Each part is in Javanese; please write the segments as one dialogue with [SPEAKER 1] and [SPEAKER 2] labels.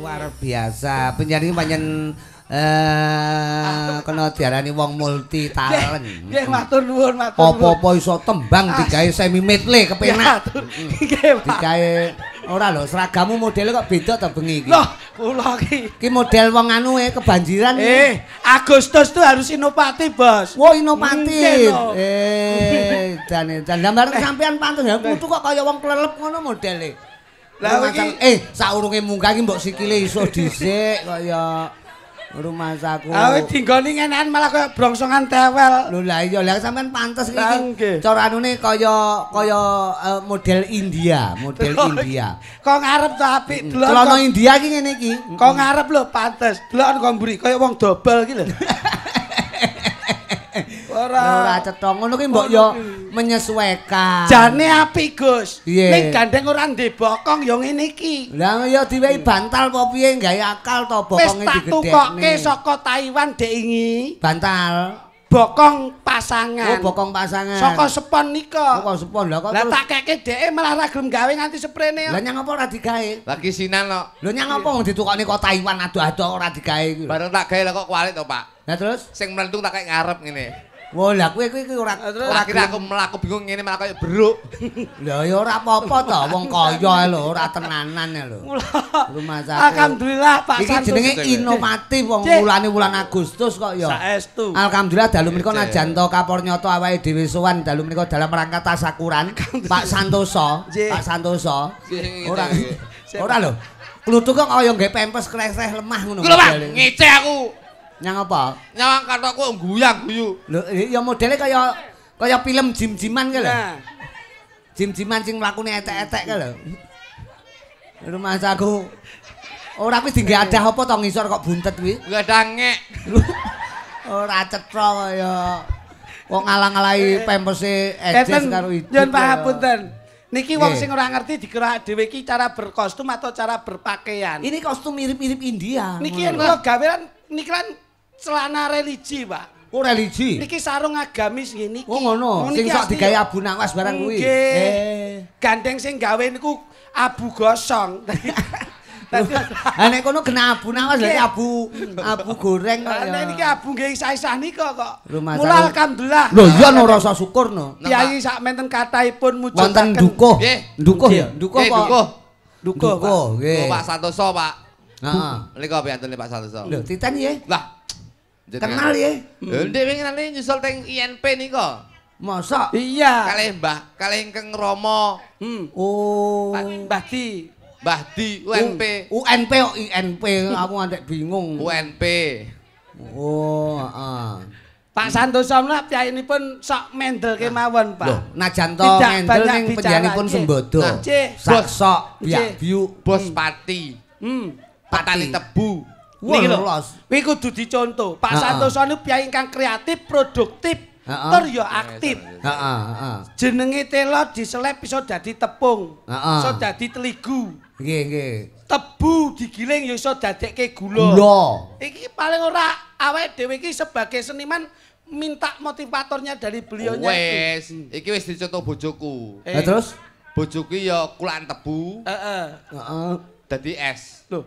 [SPEAKER 1] Luar biasa. Penyanyi pancen kena diarani wong multi talent.
[SPEAKER 2] Nggih, matur nuwun, matur nuwun.
[SPEAKER 1] Apa-apa iso tembang digawe semi medley kepenak.
[SPEAKER 2] Nggih, Pak.
[SPEAKER 1] Digawe ora lho, seragamu modele kok beda ta bengi iki.
[SPEAKER 2] Loh, kula iki.
[SPEAKER 1] Iki model wong anu kebanjiran.
[SPEAKER 2] Agustus tuh harus inovatif, Bos.
[SPEAKER 1] Wah, inovatif. Dan bareng sampean pantes ya kudu kok kaya wong klelep ngono modele.
[SPEAKER 2] Lah
[SPEAKER 1] iki saurunge munggah iki mbok sikile iso dhisik kaya rumah saku.
[SPEAKER 2] Awe dinggoni ngenean malah kaya brongsongan tewel.
[SPEAKER 1] Lho lah iya, lah sampean pantes iki. Cara anune kaya kaya model India, model India.
[SPEAKER 2] Kok ngarep to apik delok.
[SPEAKER 1] Celana India iki ngene iki.
[SPEAKER 2] Kok ngarep lho pantes. Delok kok mburi kaya wong dobel iki lho.
[SPEAKER 1] Ora cetha ngono ki mbok yo menyesuaikan.
[SPEAKER 2] Jane apik, Gus. Ning gandeng ora ndek bokong ya ngene iki.
[SPEAKER 1] Lah ya diwehi bantal apa piye gawe akal to bokonge
[SPEAKER 2] digedhekne. Wis tak tukoke saka Taiwan dek ingi.
[SPEAKER 1] Bantal
[SPEAKER 2] bokong pasangan.
[SPEAKER 1] Oh, bokong pasangan.
[SPEAKER 2] Saka sepon nika.
[SPEAKER 1] Saka sepon. Lah kok
[SPEAKER 2] lah tak keke dheke malah ra gelem gawe nganti seprene.
[SPEAKER 1] Lah nyang apa ora digawe?
[SPEAKER 3] Lagi sinan kok.
[SPEAKER 1] Lho nyang apa wong ditukokne kok Taiwan adoh-adoh ora digawe iki.
[SPEAKER 3] Bareng tak gawe lah kok kualik to, Pak.
[SPEAKER 1] Lah terus
[SPEAKER 3] sing mlentung tak kek ngarep ngene.
[SPEAKER 1] Wah, lah kowe kuwi ora
[SPEAKER 3] akhire aku mlaku bingung ngene malah kaya beruk.
[SPEAKER 1] Lah ya ora apa-apa to, wong kaya lho, ora tenanan lho. Rumah sakit.
[SPEAKER 2] Alhamdulillah Pak
[SPEAKER 1] Santoso. Iki jenenge inovatif wong wulane wulan Agustus kok ya.
[SPEAKER 2] Saestu.
[SPEAKER 1] Alhamdulillah dalu menika najan to kapornyata awake dhewe sowan dalu menika dalam rangka tasakuran Pak Santoso, Pak Santoso. Ora ora lho. Kluthuk kok kaya nggae pempes kreseh lemah ngono.
[SPEAKER 3] Lho Pak, ngece aku.
[SPEAKER 1] Nyang apa?
[SPEAKER 3] Nyawang katokku guyang-guyu.
[SPEAKER 1] Lho, ya modele kaya kaya film jim-jiman kae lho. Jim-jiman sing mlakune etek-etek kae lho. Rumah saku. Ora kuwi dingge adah apa to ngisor kok buntet kuwi?
[SPEAKER 3] Enggak ngek.
[SPEAKER 1] Ora cetha kaya wong ngalang-alahi pempese ejes karo ibu.
[SPEAKER 2] Nyuwun pangapunten. Niki wong sing ora ngerti dikira dhewe iki cara berkostum atau cara berpakaian.
[SPEAKER 1] Ini kostum mirip-mirip India.
[SPEAKER 2] Niki yen kula gawe niki kan celana religi, Pak.
[SPEAKER 1] Oh, religi.
[SPEAKER 2] Niki sarung agamis ngene iki.
[SPEAKER 1] Oh, ngono. Sing sok digawe Abu Nawas barang kuwi.
[SPEAKER 2] Nggih. Gandeng sing gawe niku abu gosong.
[SPEAKER 1] Ha nek kono kena Abu Nawas lha abu abu goreng kok ya.
[SPEAKER 2] Nek niki abu nggih isah-isah nika kok. Mula alhamdulillah.
[SPEAKER 1] Lho iya no rasa syukur no.
[SPEAKER 2] Kyai sak menten kathahipun mujudaken.
[SPEAKER 1] Wonten dukuh. Dukuh ya, dukuh apa?
[SPEAKER 3] Dukuh.
[SPEAKER 2] Dukuh,
[SPEAKER 1] nggih.
[SPEAKER 3] Pak Santoso, Pak.
[SPEAKER 1] Heeh.
[SPEAKER 3] Nika piyantune Pak Santoso.
[SPEAKER 1] Lho titen nggih.
[SPEAKER 3] Lah
[SPEAKER 1] kenal ya?
[SPEAKER 3] Lho ndek winginane nyusul teng INP nika.
[SPEAKER 1] Mosok?
[SPEAKER 2] Iya.
[SPEAKER 3] Kalih Mbah, kalih ingkang Rama.
[SPEAKER 1] Oh.
[SPEAKER 2] Mbah Di.
[SPEAKER 3] Mbah Di UNP.
[SPEAKER 1] UNP kok INP, aku ngantek bingung.
[SPEAKER 3] UNP.
[SPEAKER 1] Oh, heeh.
[SPEAKER 2] Pak Santoso menawa piyayinipun sok mendel kemawon, Pak.
[SPEAKER 1] Lho, najan to mendel ning penjenenganipun sembodo. Sak-sok biak-biuk
[SPEAKER 3] bos pati. Petani tebu.
[SPEAKER 2] Niki lho, kuwi kudu dicontoh. Pak Santoso niku piyai ingkang kreatif, produktif, tur ya aktif.
[SPEAKER 1] Heeh, heeh.
[SPEAKER 2] Jenenge telo diselep iso dadi tepung, iso dadi teligu.
[SPEAKER 1] Nggih, nggih.
[SPEAKER 2] Tebu digiling ya iso dadekke gula.
[SPEAKER 1] Gula.
[SPEAKER 2] Iki paling ora awake dhewe iki sebagai seniman minta motivatornya dari beliaunya.
[SPEAKER 3] Wes, iki wis dicontoh bojoku.
[SPEAKER 1] Lah terus
[SPEAKER 3] bojoku ya kulaan tebu.
[SPEAKER 2] Heeh.
[SPEAKER 1] Heeh.
[SPEAKER 3] Dadi es.
[SPEAKER 2] Lho.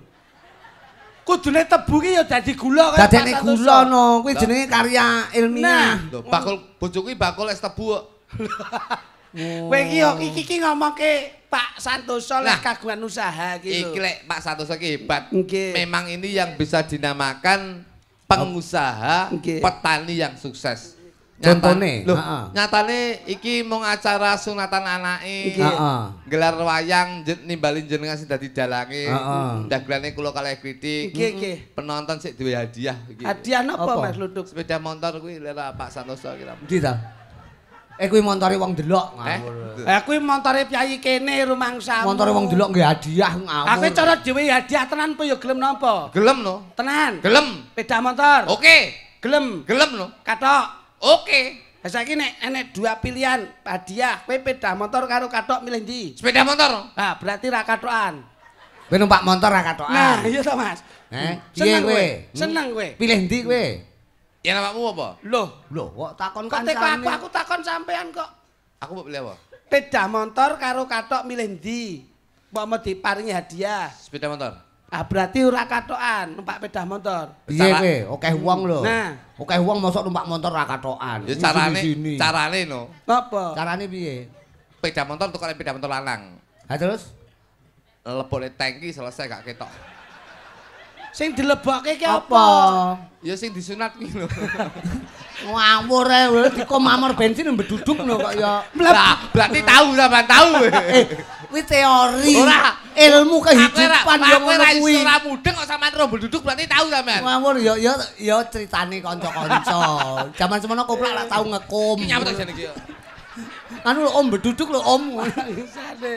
[SPEAKER 2] Kudune tebu ki ya dadi gula kaya
[SPEAKER 1] Dadene gula no, kuwi jenenge karya ilmiah.
[SPEAKER 3] Lho, bakul bojoku bakul es tebu kok.
[SPEAKER 2] Kowe iki yo iki iki ngomongke Pak Santoso lek kagungan usaha iki lho.
[SPEAKER 3] Iki lek Pak Santoso ki hebat. Memang ini yang bisa dinamakan pengusaha petani yang sukses.
[SPEAKER 1] Contone,
[SPEAKER 3] lho, nyatane iki mung acara sunatan anake. Heeh. Gelar wayang nimbalin jenengan sing dadi dalange. Dagelane kula kalih kritik.
[SPEAKER 2] Nggih, nggih.
[SPEAKER 3] Penonton sik duwe hadiah iki.
[SPEAKER 2] Hadiah napa Mas Luduk?
[SPEAKER 3] Sepeda motor kuwi lha Pak Santoso iki.
[SPEAKER 1] Endi ta? Kuwi montore wong delok ngawur.
[SPEAKER 2] Kuwi montore piyayi kene rumangsamu.
[SPEAKER 1] Montore wong delok nggih hadiah ngawur.
[SPEAKER 2] Aku cara dhewe hadiah tenan apa ya gelem nampa?
[SPEAKER 3] Gelem no.
[SPEAKER 2] Tenan.
[SPEAKER 3] Gelem.
[SPEAKER 2] Sepeda motor.
[SPEAKER 3] Oke.
[SPEAKER 2] Gelem.
[SPEAKER 3] Gelem no.
[SPEAKER 2] Kathok.
[SPEAKER 3] Oke.
[SPEAKER 2] Lah saiki nek enek dua pilihan hadiah, kowe sepeda motor karo kathok milih ndi?
[SPEAKER 3] Sepeda motor.
[SPEAKER 2] Nah, berarti ra kathokan.
[SPEAKER 1] Kowe numpak motor ra kathokan.
[SPEAKER 2] Nah, iya to, Mas.
[SPEAKER 1] Piye kowe?
[SPEAKER 2] Seneng kowe.
[SPEAKER 1] Pilih ndi kowe?
[SPEAKER 3] Ya awakmu apa?
[SPEAKER 2] Loh,
[SPEAKER 1] lho kok takon kancane.
[SPEAKER 2] Aku takon sampean kok.
[SPEAKER 3] Aku mbok pilih apa?
[SPEAKER 2] Sepeda motor karo kathok milih ndi? Mbok mau diparingi hadiah.
[SPEAKER 3] Sepeda motor.
[SPEAKER 2] Ah berarti ora katokan numpak sepeda motor.
[SPEAKER 1] Piye kowe? Akeh wong lho.
[SPEAKER 2] Nah,
[SPEAKER 1] akeh wong mosok numpak motor ora katokan.
[SPEAKER 3] Ya carane no.
[SPEAKER 2] Napa?
[SPEAKER 1] Carane piye?
[SPEAKER 3] Sepeda motor tukar sepeda motor lanang.
[SPEAKER 1] Ha terus
[SPEAKER 3] lebokne tangki selesai gak ketok.
[SPEAKER 2] Sing dilebokke ki apa?
[SPEAKER 3] Ya sing disunat kuwi lho.
[SPEAKER 1] Ngawur ae dikomamor bensin mbeduduk lho kok ya.
[SPEAKER 3] Lah, berarti tahu sampean tahu.
[SPEAKER 1] Kuwi teori.
[SPEAKER 3] Ora,
[SPEAKER 1] ilmu kehidupan yo ngono kuwi.
[SPEAKER 3] Ora mudeng kok sampean ro mbeduduk berarti tahu sampean.
[SPEAKER 1] Ngawur ya ya ya critane kanca-kanca. Jaman semono koplak lak tau ngekum.
[SPEAKER 3] Iki nyapa to jane iki?
[SPEAKER 1] Anu lho Om beduduk lho Om.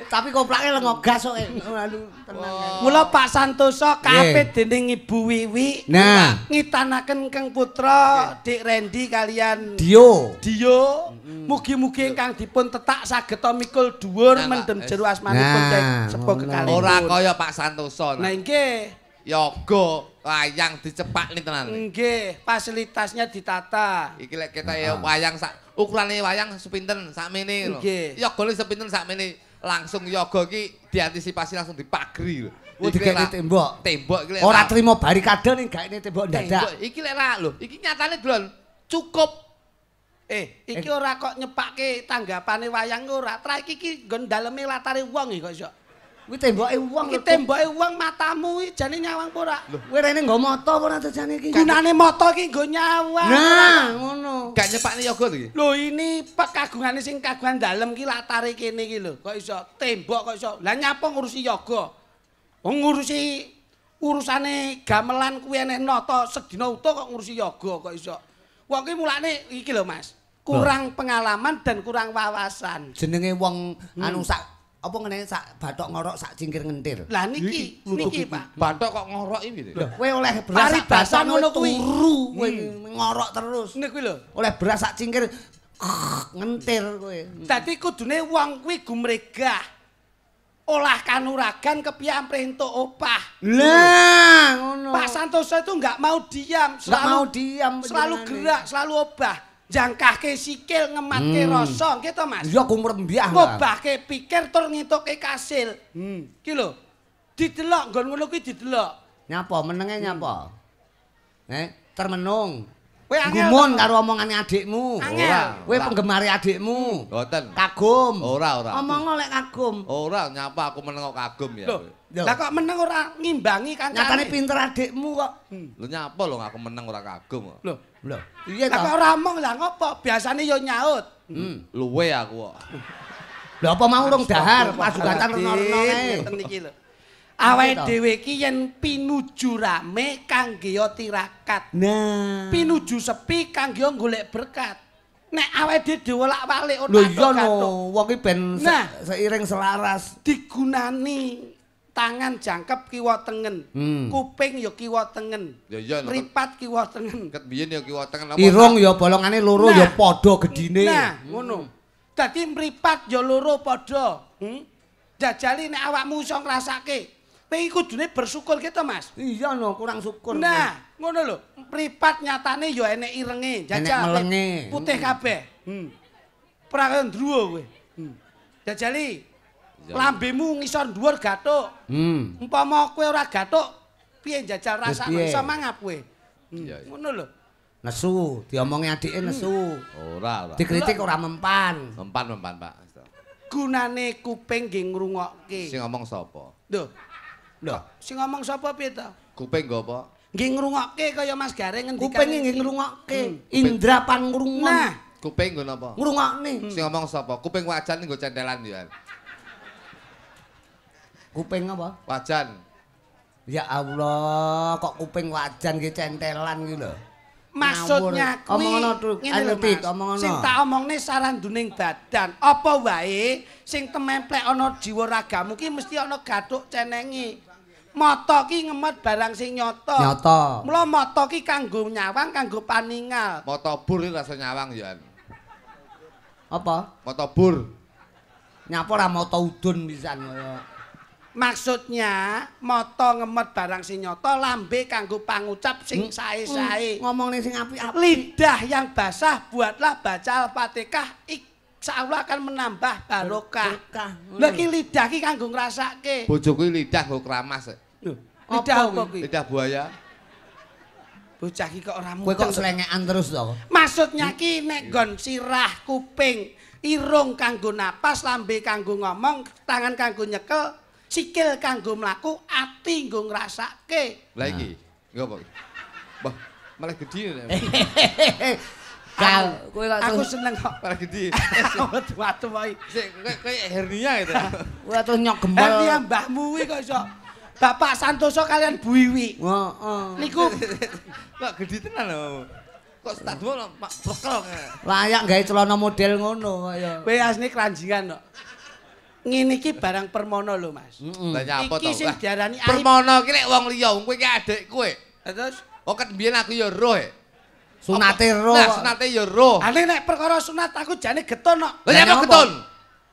[SPEAKER 1] Tapi koplake lengo gas kok. Anu tenang.
[SPEAKER 2] Mula Pak Santoso kapit dening Ibu Wiwi ngitanaken Kang Putra Dik Rendi kalian
[SPEAKER 1] Dio.
[SPEAKER 2] Dio. Mugi-mugi ingkang dipun tetak saged mikul dhuwur mendem jero asmanipun sepo kekalih.
[SPEAKER 3] Ora kaya Pak Santoso.
[SPEAKER 2] Nah nggih.
[SPEAKER 3] Yoga wayang dicepakne tenan.
[SPEAKER 2] Nggih, fasilitasnya ditata.
[SPEAKER 3] Iki lek kita ya wayang sak ukurane wayang sepinten sakmene lho. Yogane sepinten sakmene, langsung yoga iki diantisipasi langsung dipagri lho.
[SPEAKER 1] Iki tembok.
[SPEAKER 3] Tembok iki lek
[SPEAKER 1] ora trimo barikade ning gaene tembok ndadak.
[SPEAKER 3] Iki lek ra lho, iki nyatane delon cukup.
[SPEAKER 2] Iki ora kok nyepake tanggapane wayang ora. Tra iki iki nggon daleme latare wong iki kok iso.
[SPEAKER 1] Kuwi temboke wong.
[SPEAKER 2] Iki temboke wong matamu iki jane nyawang apa ora?
[SPEAKER 1] Lho, kowe rene nggo mata apa ora jane iki?
[SPEAKER 2] Gunane mata iki nggo nyawang.
[SPEAKER 1] Nah, ngono.
[SPEAKER 3] Gak nyepakne yoga to iki?
[SPEAKER 2] Lho, ini pekagungane sing kagungan dalem ki latare kene iki lho. Kok iso tembok kok iso. Lah nyapa ngurusi yoga? Wong ngurusi urusane gamelan kuwi eneh nata sedina utuh kok ngurusi yoga kok iso. Wong ki mulane iki lho Mas, kurang pengalaman dan kurang wawasan.
[SPEAKER 1] Jenenge wong anu sak apa ngene sak bathok ngorok sak cingkir ngentir.
[SPEAKER 2] Lah niki, niki Pak.
[SPEAKER 3] Bathok kok ngorok iki lho.
[SPEAKER 1] Kowe oleh beras sak bathok ngono kuwi. Turu kowe ngorok terus.
[SPEAKER 2] Niku lho.
[SPEAKER 1] Oleh beras sak cingkir ngentir kowe.
[SPEAKER 2] Dadi kudune wong kuwi gumregah. Olah kanuragan kepiye amprih entuk opah.
[SPEAKER 1] Lah ngono.
[SPEAKER 2] Pak Santoso itu enggak mau diam, selalu gerak, selalu obah. Jangkahke sikil, ngematke rasa, nggih to Mas?
[SPEAKER 1] Iya kumrembyah.
[SPEAKER 2] Ngobahke pikir tur ngituke kasil. Ki lho. Didelok nggon ngono kuwi didelok.
[SPEAKER 1] Nyapa menenge nyapa? Termenung.
[SPEAKER 2] Kowe angel.
[SPEAKER 1] Gumun karo omongane adikmu.
[SPEAKER 2] Ora.
[SPEAKER 1] Kowe penggemare adikmu.
[SPEAKER 3] Mboten.
[SPEAKER 1] Kagum.
[SPEAKER 3] Ora, ora.
[SPEAKER 1] Omong lek kagum.
[SPEAKER 3] Ora, nyapa aku meneng kok kagum ya.
[SPEAKER 2] Lho, lah kok meneng ora ngimbangi kancane.
[SPEAKER 1] Nyatane pinter adikmu kok.
[SPEAKER 3] Lho nyapa lho aku meneng ora kagum kok.
[SPEAKER 2] Lho,
[SPEAKER 1] lho. Piye
[SPEAKER 2] to? Lah kok ora omong lah ngopo? Biasane ya nyaut.
[SPEAKER 3] Luwe aku kok.
[SPEAKER 1] Lho apa mau rong dahar pasugatan rena-rena kae.
[SPEAKER 2] Ngeten iki lho. Awake dhewe iki yen pinuju rame kangge tirakat.
[SPEAKER 1] Nah,
[SPEAKER 2] pinuju sepi kangge golek berkat. Nek awake dhewe diwolak-walik
[SPEAKER 1] otak. Lho iya no, wong iki ben seiring selaras.
[SPEAKER 2] Digunani tangan jangkep kiwa tengen, kuping ya kiwa tengen, mripat kiwa tengen.
[SPEAKER 3] Ket biyen ya kiwa tengen.
[SPEAKER 1] Irung ya bolongane loro ya padha gedine.
[SPEAKER 2] Nah, ngono. Dadi mripat ya loro padha. Jajali nek awakmu iso ngrasake. Kowe kudune bersyukur gitu Mas.
[SPEAKER 1] Iya no, kurang syukur.
[SPEAKER 2] Nah, ngono lho. Mripat nyatane ya enek irenge, jajal putih kabeh. Ora kaya ndruwo kowe. Jajali lambemu ngisor dhuwur gathuk. Umpama kowe ora gathuk, piye njajal rasane iso mangap kowe. Ngono lho.
[SPEAKER 1] Nesu, diomongi adike nesu.
[SPEAKER 3] Ora, ora.
[SPEAKER 1] Dikritik ora mempan.
[SPEAKER 3] Mempan, Pak.
[SPEAKER 2] Gunane kuping nggih ngrungokke.
[SPEAKER 3] Sing ngomong sapa?
[SPEAKER 2] Lho.
[SPEAKER 1] Lho,
[SPEAKER 2] sing ngomong sapa piye to?
[SPEAKER 3] Kuping nggo apa?
[SPEAKER 2] Nggih ngrungokke kaya Mas Gareng ngendikan.
[SPEAKER 1] Kuping nggih ngrungokke. Indra pangrungon.
[SPEAKER 2] Nah,
[SPEAKER 3] kuping nggo napa?
[SPEAKER 1] Ngrungokne.
[SPEAKER 3] Sing ngomong sapa? Kuping wajan nggo centelan ya.
[SPEAKER 1] Kuping apa?
[SPEAKER 3] Wajan.
[SPEAKER 1] Ya Allah, kok kuping wajan nggih centelan iki lho.
[SPEAKER 2] Maksudnya kuwi ngene lho Mas. Sing tak omongne saranduning badan, apa wae sing tememplek ana jiwa ragamu ki mesti ana gathuk cenenge. Mata ki ngemot barang sing nyata.
[SPEAKER 1] Nyata.
[SPEAKER 2] Mula mata ki kanggo nyawang, kanggo paningal.
[SPEAKER 3] Mata bur iki rasa nyawang ya.
[SPEAKER 1] Apa?
[SPEAKER 3] Mata bur.
[SPEAKER 1] Nyapa ora mata udun pisan kaya.
[SPEAKER 2] Maksudnya mata ngemot barang sing nyata, lambe kanggo pangucap sing sae-sae.
[SPEAKER 1] Ngomongne sing apik-apik.
[SPEAKER 2] Lidah yang basah buatlah baca Al-Fatihah, insyaallah akan menambah barokah. Lha ki lidah ki kanggo ngrasake.
[SPEAKER 3] Bojoku lidah nggo kramas.
[SPEAKER 2] Lho, Lidah apa kuwi?
[SPEAKER 3] Lidah buaya.
[SPEAKER 2] Bocah iki kok ora mudeng.
[SPEAKER 1] Kowe kok slengekan terus to?
[SPEAKER 2] Maksudnya ki nek nggon sirah, kuping, irung kanggo napas, lambe kanggo ngomong, tangan kanggo nyekel, sikil kanggo mlaku, ati nggo ngrasake.
[SPEAKER 3] Lah iki, nggo apa iki? Wah, malah gedhi.
[SPEAKER 1] Kal, kowe kok
[SPEAKER 2] aku seneng kok.
[SPEAKER 3] Malah gedhi.
[SPEAKER 2] Watu wae.
[SPEAKER 3] Sik koyo hernia gitu.
[SPEAKER 1] Kowe terus nyok gembel.
[SPEAKER 2] Hernia mbahmu kuwi kok iso. Bapak Santoso kalian Bu Wiwi.
[SPEAKER 1] Heeh.
[SPEAKER 2] Niku
[SPEAKER 3] kok gedhi tenan lho. Kok tak duwe mak blekel.
[SPEAKER 1] Layak gawe celana model ngono kaya.
[SPEAKER 2] Kowe asline kranjingan kok. Ngene iki barang permono lho, Mas.
[SPEAKER 3] Lah nyapa to?
[SPEAKER 2] Iki sing diarani aib.
[SPEAKER 3] Permono iki lek wong liya, kowe iki adik kowe.
[SPEAKER 2] Terus
[SPEAKER 3] oh ket mbiyen aku ya roh.
[SPEAKER 1] Sunate roh.
[SPEAKER 3] Nah, sunate ya roh.
[SPEAKER 2] Ane nek perkara sunat aku jane getun kok.
[SPEAKER 3] Lah nyapa getun?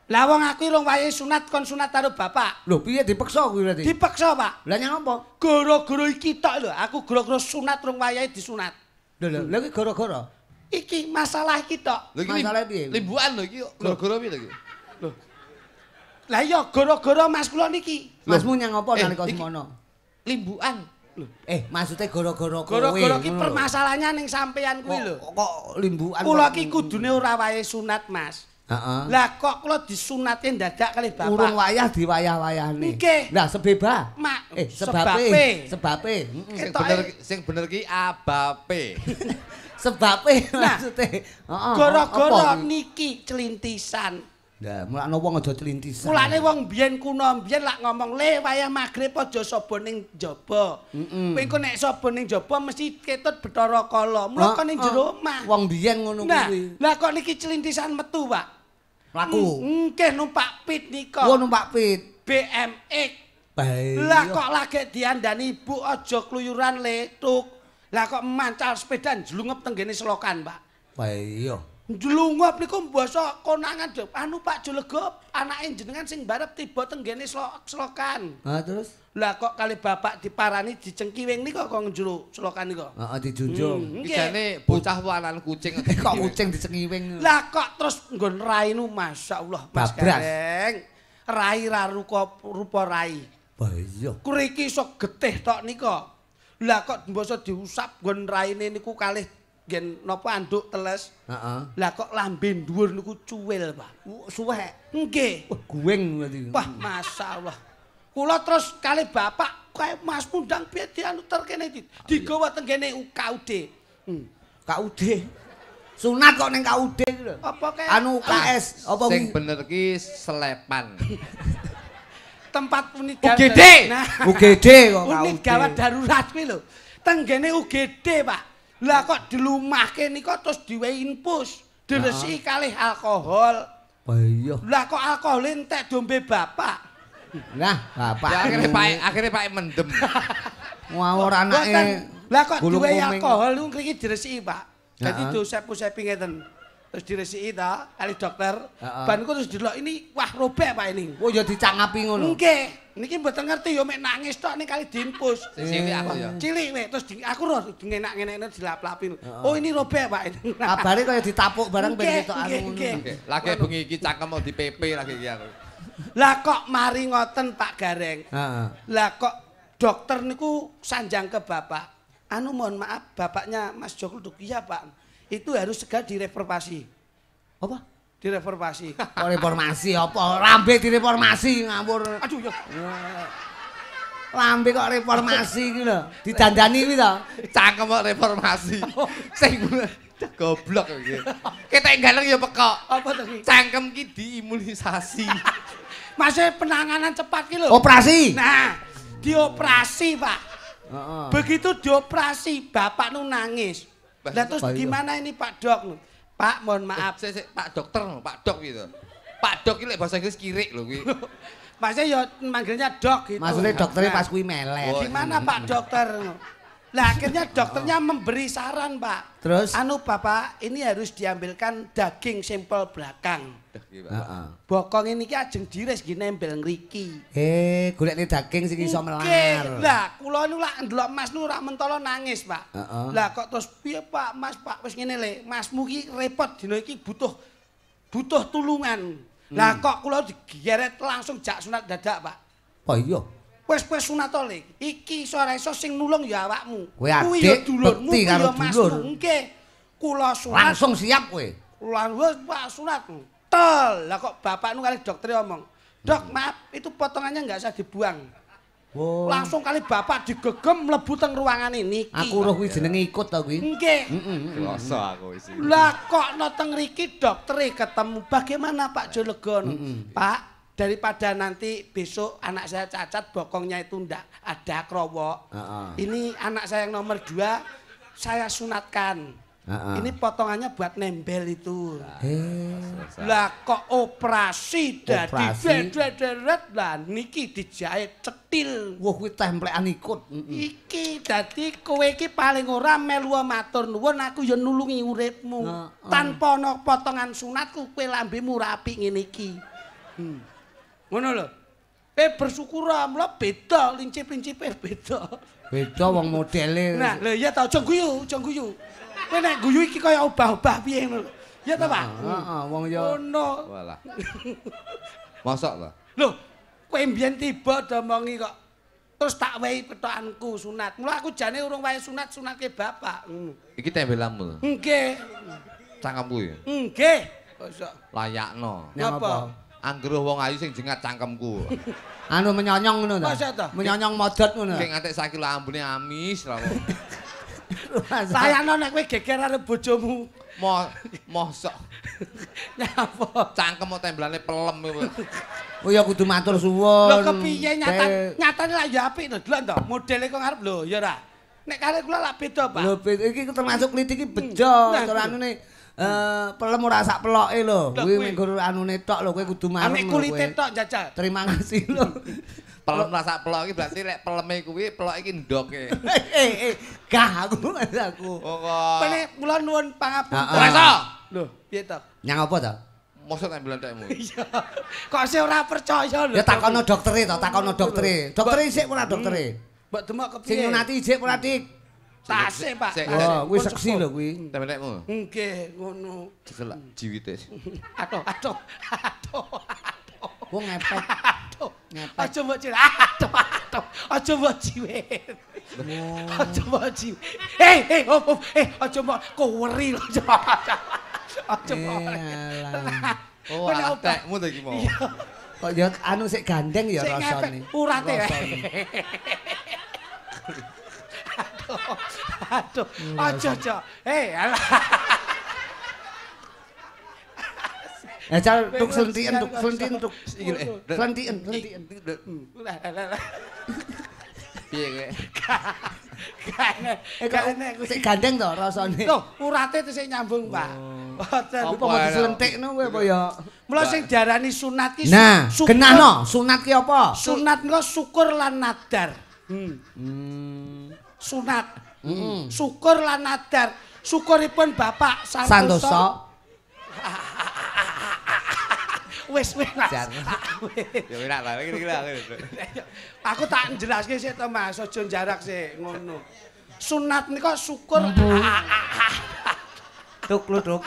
[SPEAKER 2] Lah wong aku rong wayahe sunat kon sunat karo bapak.
[SPEAKER 1] Lho piye dipeksa kuwi berarti?
[SPEAKER 2] Dipeksa, Pak.
[SPEAKER 1] Lah nyapa?
[SPEAKER 2] Gara-gara iki tok lho, aku gara-gara sunat rong wayahe disunat.
[SPEAKER 1] Lho lho, lha iki gara-gara?
[SPEAKER 2] Iki masalah iki tok.
[SPEAKER 1] Masalah piye?
[SPEAKER 3] Limbukan lho iki gara-gara piye lho iki?
[SPEAKER 2] Lho. Lah iya gara-gara mas kula niki.
[SPEAKER 1] Masmu nyang apa nalika semono?
[SPEAKER 3] Limbukan.
[SPEAKER 1] Maksudnya gara-gara kowe.
[SPEAKER 2] Gara-gara iki permasalahannya ning sampean kuwi lho.
[SPEAKER 1] Kok limbukan?
[SPEAKER 2] Kula iki kudune ora wayahe sunat, Mas.
[SPEAKER 1] Heeh.
[SPEAKER 2] Lah kok kula disunate ndadak kalih bapak.
[SPEAKER 1] Urung wayah diwayah-wayahne.
[SPEAKER 2] Nggih.
[SPEAKER 1] Lah sebeba. Sebabe. Sebabe.
[SPEAKER 3] Sing bener ki abape.
[SPEAKER 1] Sebabe maksude. Heeh.
[SPEAKER 2] Gara-gara niki celintisan.
[SPEAKER 1] Lah mulane wong aja celintisan.
[SPEAKER 2] Mulane wong biyen kuno biyen lak ngomong le wayah magrib aja saba ning jaba. Kowe engko nek saba ning jaba mesti ketut Bathara Kala. Mula kok ning jero omah.
[SPEAKER 1] Wong biyen ngono kuwi.
[SPEAKER 2] Lah kok niki celintisan metu, Pak?
[SPEAKER 1] Laku.
[SPEAKER 2] Nggih numpak pit nika.
[SPEAKER 1] Oh numpak pit.
[SPEAKER 2] BMX.
[SPEAKER 1] Bae.
[SPEAKER 2] Lah kok lagi diandani ibu aja kluyuran le tuk. Lah kok mancal sepeda njlungep tenggene selokan, Pak.
[SPEAKER 1] Bae iya.
[SPEAKER 2] Njlungup niku mbasa konangan anu Pak Julegop, anake jenengan sing barep tiba tenggene selokan.
[SPEAKER 1] Ha terus?
[SPEAKER 2] Lah kok kali bapak diparani dicengkiwing nika kok njero selokan nika.
[SPEAKER 1] Heeh dijunjung.
[SPEAKER 3] Iki jane bocah wanan kucing.
[SPEAKER 1] Kok kucing dicengiwing.
[SPEAKER 2] Lah kok terus nggon rainu masyaallah Mas Gareng. Rai ra rupa rai.
[SPEAKER 1] Wah iya.
[SPEAKER 2] Kuriki iso getih tok nika. Lah kok mbasa diusap nggon raine niku kalih ngen napa anduk teles.
[SPEAKER 1] Heeh.
[SPEAKER 2] Lah kok lambe dhuwur niku cuwil, Pak.
[SPEAKER 1] Suwek.
[SPEAKER 2] Nggih.
[SPEAKER 1] Wah, guwing berarti.
[SPEAKER 2] Wah, masyaallah. Kula terus kali bapak kae Mas Pundang piye dianuter kene iki. Digawa teng kene UKUD.
[SPEAKER 1] KUD. Sunat kok ning KUD iki lho.
[SPEAKER 2] Apa kae?
[SPEAKER 1] Anu UKS, apa
[SPEAKER 3] sing bener ki selepan.
[SPEAKER 2] Tempat unit gawat.
[SPEAKER 3] UGD.
[SPEAKER 2] Nah,
[SPEAKER 1] UGD kok KUD.
[SPEAKER 2] Unit gawat darurat kuwi lho. Teng kene UGD, Pak. Lah kok dilumahke nika terus diwehi infus, diresiki kalih alkohol.
[SPEAKER 1] Wah iya.
[SPEAKER 2] Lah kok alkohol entek dombe bapak.
[SPEAKER 1] Nah, bapak.
[SPEAKER 3] Ya akhire Pak mendem.
[SPEAKER 1] Ngawur anake.
[SPEAKER 2] Lah kok diwehi alkohol niku ngriki diresiki, Pak. Dadi diusep-usepi ngeten. Terus diresiki ta kalih dokter. Ban niku terus delok ini wah robek Pak ini.
[SPEAKER 1] Oh ya dicangapi ngono.
[SPEAKER 2] Nggih. Niki mboten ngerti ya mek nangis tok ning kali diinfus.
[SPEAKER 3] Cilik aku ya.
[SPEAKER 2] Cilik wek terus aku roh ngenak-ngenekne dilap-lapi. Oh ini robek Pak ini.
[SPEAKER 1] Kabare kaya ditapuk bareng ben ketok anu ngono.
[SPEAKER 3] Lagi bengi iki cangkem mau di PP lagi iki aku.
[SPEAKER 2] Lah kok mari ngoten Pak Gareng.
[SPEAKER 1] Heeh.
[SPEAKER 2] Lah kok dokter niku sanjang ke bapak. Anu mohon maaf bapaknya Mas Joko Duk. Iya Pak. Itu harus segera direformasi.
[SPEAKER 1] Apa?
[SPEAKER 2] Direformasi.
[SPEAKER 1] Kok reformasi apa? Lambe direformasi ngawur.
[SPEAKER 2] Aduh ya.
[SPEAKER 1] Lambe kok reformasi iki lho. Didandani kuwi to.
[SPEAKER 3] Cangkem kok reformasi. Sing goblok iki. Ketek ganteng ya pekok.
[SPEAKER 2] Apa to ki?
[SPEAKER 3] Cangkem ki diimunisasi.
[SPEAKER 2] Masih penanganan cepat ki lho.
[SPEAKER 1] Operasi.
[SPEAKER 2] Nah, dioperasi, Pak.
[SPEAKER 1] Heeh.
[SPEAKER 2] Begitu dioperasi, bapak nu nangis. Lah terus gimana ini Pak Dok? Pak, mohon maaf.
[SPEAKER 3] Pak dokter, Pak Dok gitu. Pak Dok iki lek bahasa Inggris kirik lho kuwi.
[SPEAKER 2] Maksudnya ya manggilnya dok gitu.
[SPEAKER 1] Maksudnya dokternya pas kuwi melet.
[SPEAKER 2] Gimana Pak dokter? Lah akhirnya dokternya memberi saran, Pak.
[SPEAKER 1] Terus?
[SPEAKER 2] Anu Bapak, ini harus diambilkan daging sampel belakang.
[SPEAKER 1] Heeh.
[SPEAKER 2] Bokong ini ki ajeng dires nggih nembel ngriki.
[SPEAKER 1] Golekne daging sing iso melar.
[SPEAKER 2] Lah, kula niku lak ndelok Mas nu ora mentolo nangis, Pak.
[SPEAKER 1] Heeh.
[SPEAKER 2] Lah kok terus piye Pak, Mas Pak wis ngene le, Masmu ki repot dina iki butuh tulungan. Lah kok kula digeret langsung jak sunat dadak, Pak.
[SPEAKER 1] Apa iya?
[SPEAKER 2] Wis kowe sunat to, Le. Iki iso ora iso sing nulung ya awakmu.
[SPEAKER 1] Kuwi ya dulurmu, kuwi ya masmu.
[SPEAKER 2] Nggih. Kula sunat.
[SPEAKER 1] Langsung siap kowe.
[SPEAKER 2] Wis Pak sunat. Tol. Lah kok bapakmu kali dokter omong. Dok, maaf, itu potongannya enggak usah dibuang.
[SPEAKER 1] Oh.
[SPEAKER 2] Langsung kali bapak digegem mlebu teng ruangane niki.
[SPEAKER 1] Aku roh kuwi jenenge ikut to kuwi.
[SPEAKER 2] Nggih.
[SPEAKER 3] Rasa aku isi.
[SPEAKER 2] Lah kok no teng riki doktere ketemu. Bagaimana Pak Jolegon? Pak, daripada nanti besok anak saya cacat bokongnya itu ndak ada krowok. Ini anak saya yang nomor 2 saya sunatkan. Ini potongannya buat nembel itu. Lah kok operasi dadi deret lah niki dijahit cetil.
[SPEAKER 1] Wah kuwi templekan ikut.
[SPEAKER 2] Iki dadi kowe iki paling ora melu matur nuwun aku ya nulungi uripmu. Tanpa ana potongan sunatku kowe lambemu ora apik ngene iki. Ngono lho. Kowe bersyukur mula beda lincip-lincipe beda.
[SPEAKER 1] Beda wong modele.
[SPEAKER 2] Nah, lho iya ta aja guyu, aja guyu. Kowe nek guyu iki kaya obah-obah piye ngono lho. Ya ta, Pak?
[SPEAKER 1] Heeh, wong ya
[SPEAKER 2] ngono.
[SPEAKER 3] Walah. Mosok ta?
[SPEAKER 2] Lho, kowe mbiyen tiba domongi kok. Terus tak wehi pethokanku sunat. Mula aku jane urung wae sunat, sunatke bapak.
[SPEAKER 3] Iki tembelamu.
[SPEAKER 2] Nggih.
[SPEAKER 3] Cangkemku ya?
[SPEAKER 2] Nggih. Mosok.
[SPEAKER 3] Layakno.
[SPEAKER 2] Napa?
[SPEAKER 3] Angger wong ayu sing jengat cangkemku.
[SPEAKER 1] Anu menyonyong ngono ta? Menyonyong modot ngono.
[SPEAKER 3] Sing ngantek sakilo ambune amis ra.
[SPEAKER 2] Layakno nek kowe geger karo bojomu.
[SPEAKER 3] Mosok.
[SPEAKER 2] Nyapa?
[SPEAKER 3] Cangkem kok tembelane pelem kowe.
[SPEAKER 1] Oh ya kudu matur suwun.
[SPEAKER 2] Lho kepiye nyatane lak ya apik to, delok to. Modele kok ngarep lho ya ora. Nek kare kula lak beda, Pak.
[SPEAKER 1] Lho iki termasuk klithik iki bejo, cara anune pelem ora sak peloke lho. Kuwi mung anune tok lho, kowe kudu marem.
[SPEAKER 2] Ame kulite tok jajal.
[SPEAKER 1] Terima kasih lho.
[SPEAKER 3] Pelem ora sak pelok iki berarti lek peleme kuwi pelok iki ndoke.
[SPEAKER 1] Gah aku aku.
[SPEAKER 3] Oh kok.
[SPEAKER 2] Pene kula nuwun pangapunten.
[SPEAKER 3] Ora iso.
[SPEAKER 2] Lho, piye to?
[SPEAKER 1] Nyang apa to?
[SPEAKER 3] Mosok tembelan tekmu.
[SPEAKER 2] Iya. Kok sih ora percaya lho.
[SPEAKER 1] Ya takono doktere to, takono doktere. Doktere isik ora doktere?
[SPEAKER 2] Mbok demok kepiye?
[SPEAKER 1] Sing nyunati isik ora, Dik?
[SPEAKER 2] Tasih, Pak.
[SPEAKER 1] Wah, kuwi seksi lho kuwi.
[SPEAKER 3] Tembelan.
[SPEAKER 2] Nggih, ngono.
[SPEAKER 3] Celak jiwite.
[SPEAKER 2] Aduh, aduh. Aduh.
[SPEAKER 1] Wong ngepek.
[SPEAKER 2] Aduh. Aja mbok ciwit. Aduh, aduh. Aja mbok ciwit. Aja mbok ciwit. Aja mbok koweri lho. Aja mbok.
[SPEAKER 3] Oh, alah tekmu to iki mau.
[SPEAKER 1] Kok ya anu sik gandeng ya rasane.
[SPEAKER 2] Urate. Aduh. Aduh. Aja, aja. Alah.
[SPEAKER 1] Cal tuk slentiken, tuk slentiken, tuk. Slentiken, slentiken.
[SPEAKER 3] Piye kowe?
[SPEAKER 2] Gak
[SPEAKER 1] sik gandeng to rasane.
[SPEAKER 2] Loh, urate sik nyambung, Pak. Boten.
[SPEAKER 1] Apa mau diselentikno kowe apa ya?
[SPEAKER 2] Mula sing diarani sunat ki
[SPEAKER 1] nah, genahno, sunat ki apa?
[SPEAKER 2] Sunat engko syukur lan nadar. Sunat. Syukur lan nadar. Syukuripun Bapak Santoso. Wis wis Mas.
[SPEAKER 3] Ya enak ta iki iki.
[SPEAKER 2] Aku tak jelaske sik to Mas, aja jarak sik ngono. Sunat nika syukur.
[SPEAKER 1] Tuk lu tuk.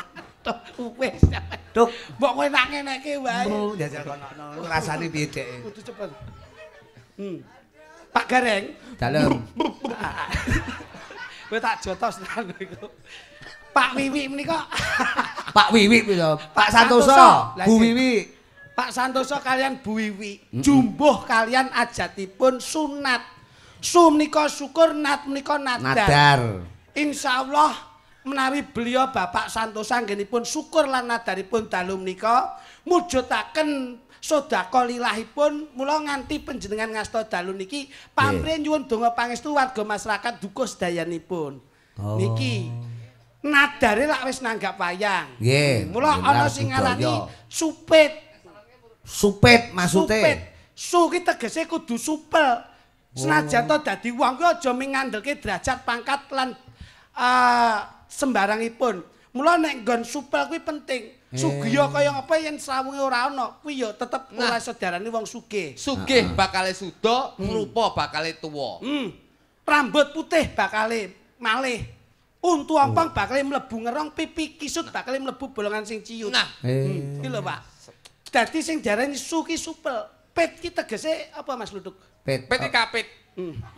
[SPEAKER 2] Wis.
[SPEAKER 1] Tuk.
[SPEAKER 2] Mbok kowe tak ngeneke wae.
[SPEAKER 1] Jajal kono rasane piye dhek.
[SPEAKER 2] Kudu cepet. Pak Gareng.
[SPEAKER 1] Dalem.
[SPEAKER 2] Kowe tak jotos tenan iku. Pak Wiwi menika.
[SPEAKER 1] Pak Wiwi piro? Pak Santoso, Bu Wiwi.
[SPEAKER 2] Pak Santoso kalian Bu Wiwi. Jumbuh kalian ajatipun sunat. Su menika syukur, nat menika nadar.
[SPEAKER 1] Nadar.
[SPEAKER 2] Insyaallah menawi beliau Bapak Santoso anggenipun syukur lan nadaripun dalu menika mujudaken sedekah lilahipun mula nganti panjenengan ngasta dalu niki pamrih nyuwun donga pangestu warga masyarakat dukuh sedayanipun. Niki nadare lak wis nanggap wayang.
[SPEAKER 1] Nggih.
[SPEAKER 2] Mula ana sing ngarani supit.
[SPEAKER 1] Supit maksude.
[SPEAKER 2] Supit. Su ki tegese kudu supel. Senajan to dadi wong ki aja mung ngandelke derajat pangkat lan sembarangipun. Mula nek nggon supel kuwi penting. Sugiya kaya ngapa yen srawunge ora ana, kuwi ya tetep ora iso diarani wong sugih.
[SPEAKER 3] Sugih bakale suda, ngrupa bakale tuwa.
[SPEAKER 2] Rambut putih bakale malih. Untu ompong bakale mlebu ngerong, pipi kisut bakale mlebu bolongan sing ciut.
[SPEAKER 3] Nah,
[SPEAKER 2] iki lho, Pak. Dadi sing diarani su ki supel. Pit ki tegese apa Mas Luduk?
[SPEAKER 1] Pit.
[SPEAKER 3] Pit ki kapit.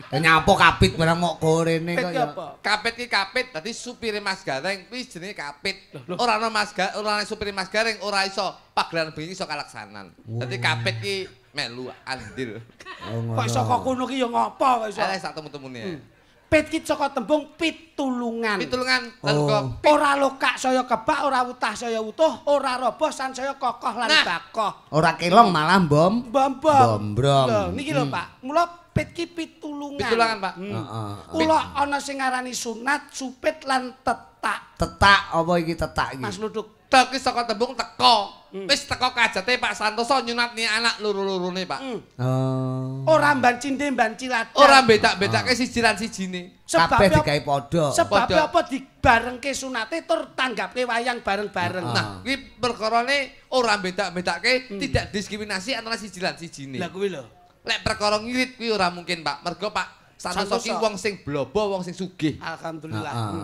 [SPEAKER 1] Nyapa kapit barang mok gorene kok ya.
[SPEAKER 3] Kapit ki kapit, dadi supire Mas Gareng kuwi jenenge kapit. Ora ana Mas Gareng, ora ana supire Mas Gareng ora iso pagelaran bengi iso kalaksanan. Dadi kapit ki melu andil.
[SPEAKER 2] Kok iso kok kono ki ya ngopo kok iso.
[SPEAKER 3] Ala sak temu-temune.
[SPEAKER 2] Pit ki saka tembung pitulungan.
[SPEAKER 3] Pitulungan lan uga
[SPEAKER 2] ora lokak saya kebak, ora utah saya utuh, ora roboh sansaya kokoh lan bakoh.
[SPEAKER 1] Ora kelong malah bom.
[SPEAKER 2] Bombrong. Lho niki lho Pak. Mula pit ki pitulungan.
[SPEAKER 3] Pitulungan, Pak.
[SPEAKER 1] Heeh.
[SPEAKER 2] Kula ana sing ngarani sunat, supit lan tetak.
[SPEAKER 1] Tetak apa iki tetak iki?
[SPEAKER 2] Mas Luduk.
[SPEAKER 3] Tek ki saka tembung teko. Wis teko kajate Pak Santoso nyunatni anak loro-lorone, Pak.
[SPEAKER 1] Oh.
[SPEAKER 2] Ora mban cindhe mban ciladan.
[SPEAKER 3] Ora bedak-bedake siji lan sijine.
[SPEAKER 1] Kabeh digawe padha.
[SPEAKER 2] Sebab apa dibarengke sunate tur tanggapke wayang bareng-bareng.
[SPEAKER 3] Nah, kuwi perkarane ora bedak-bedake, tidak diskriminasi antara siji lan sijine.
[SPEAKER 2] Lah kuwi lho.
[SPEAKER 3] Lek perkara ngirit kuwi ora mungkin, Pak. Mergo Pak Santoso ki wong sing blobo, wong sing sugih.
[SPEAKER 2] Alhamdulillah.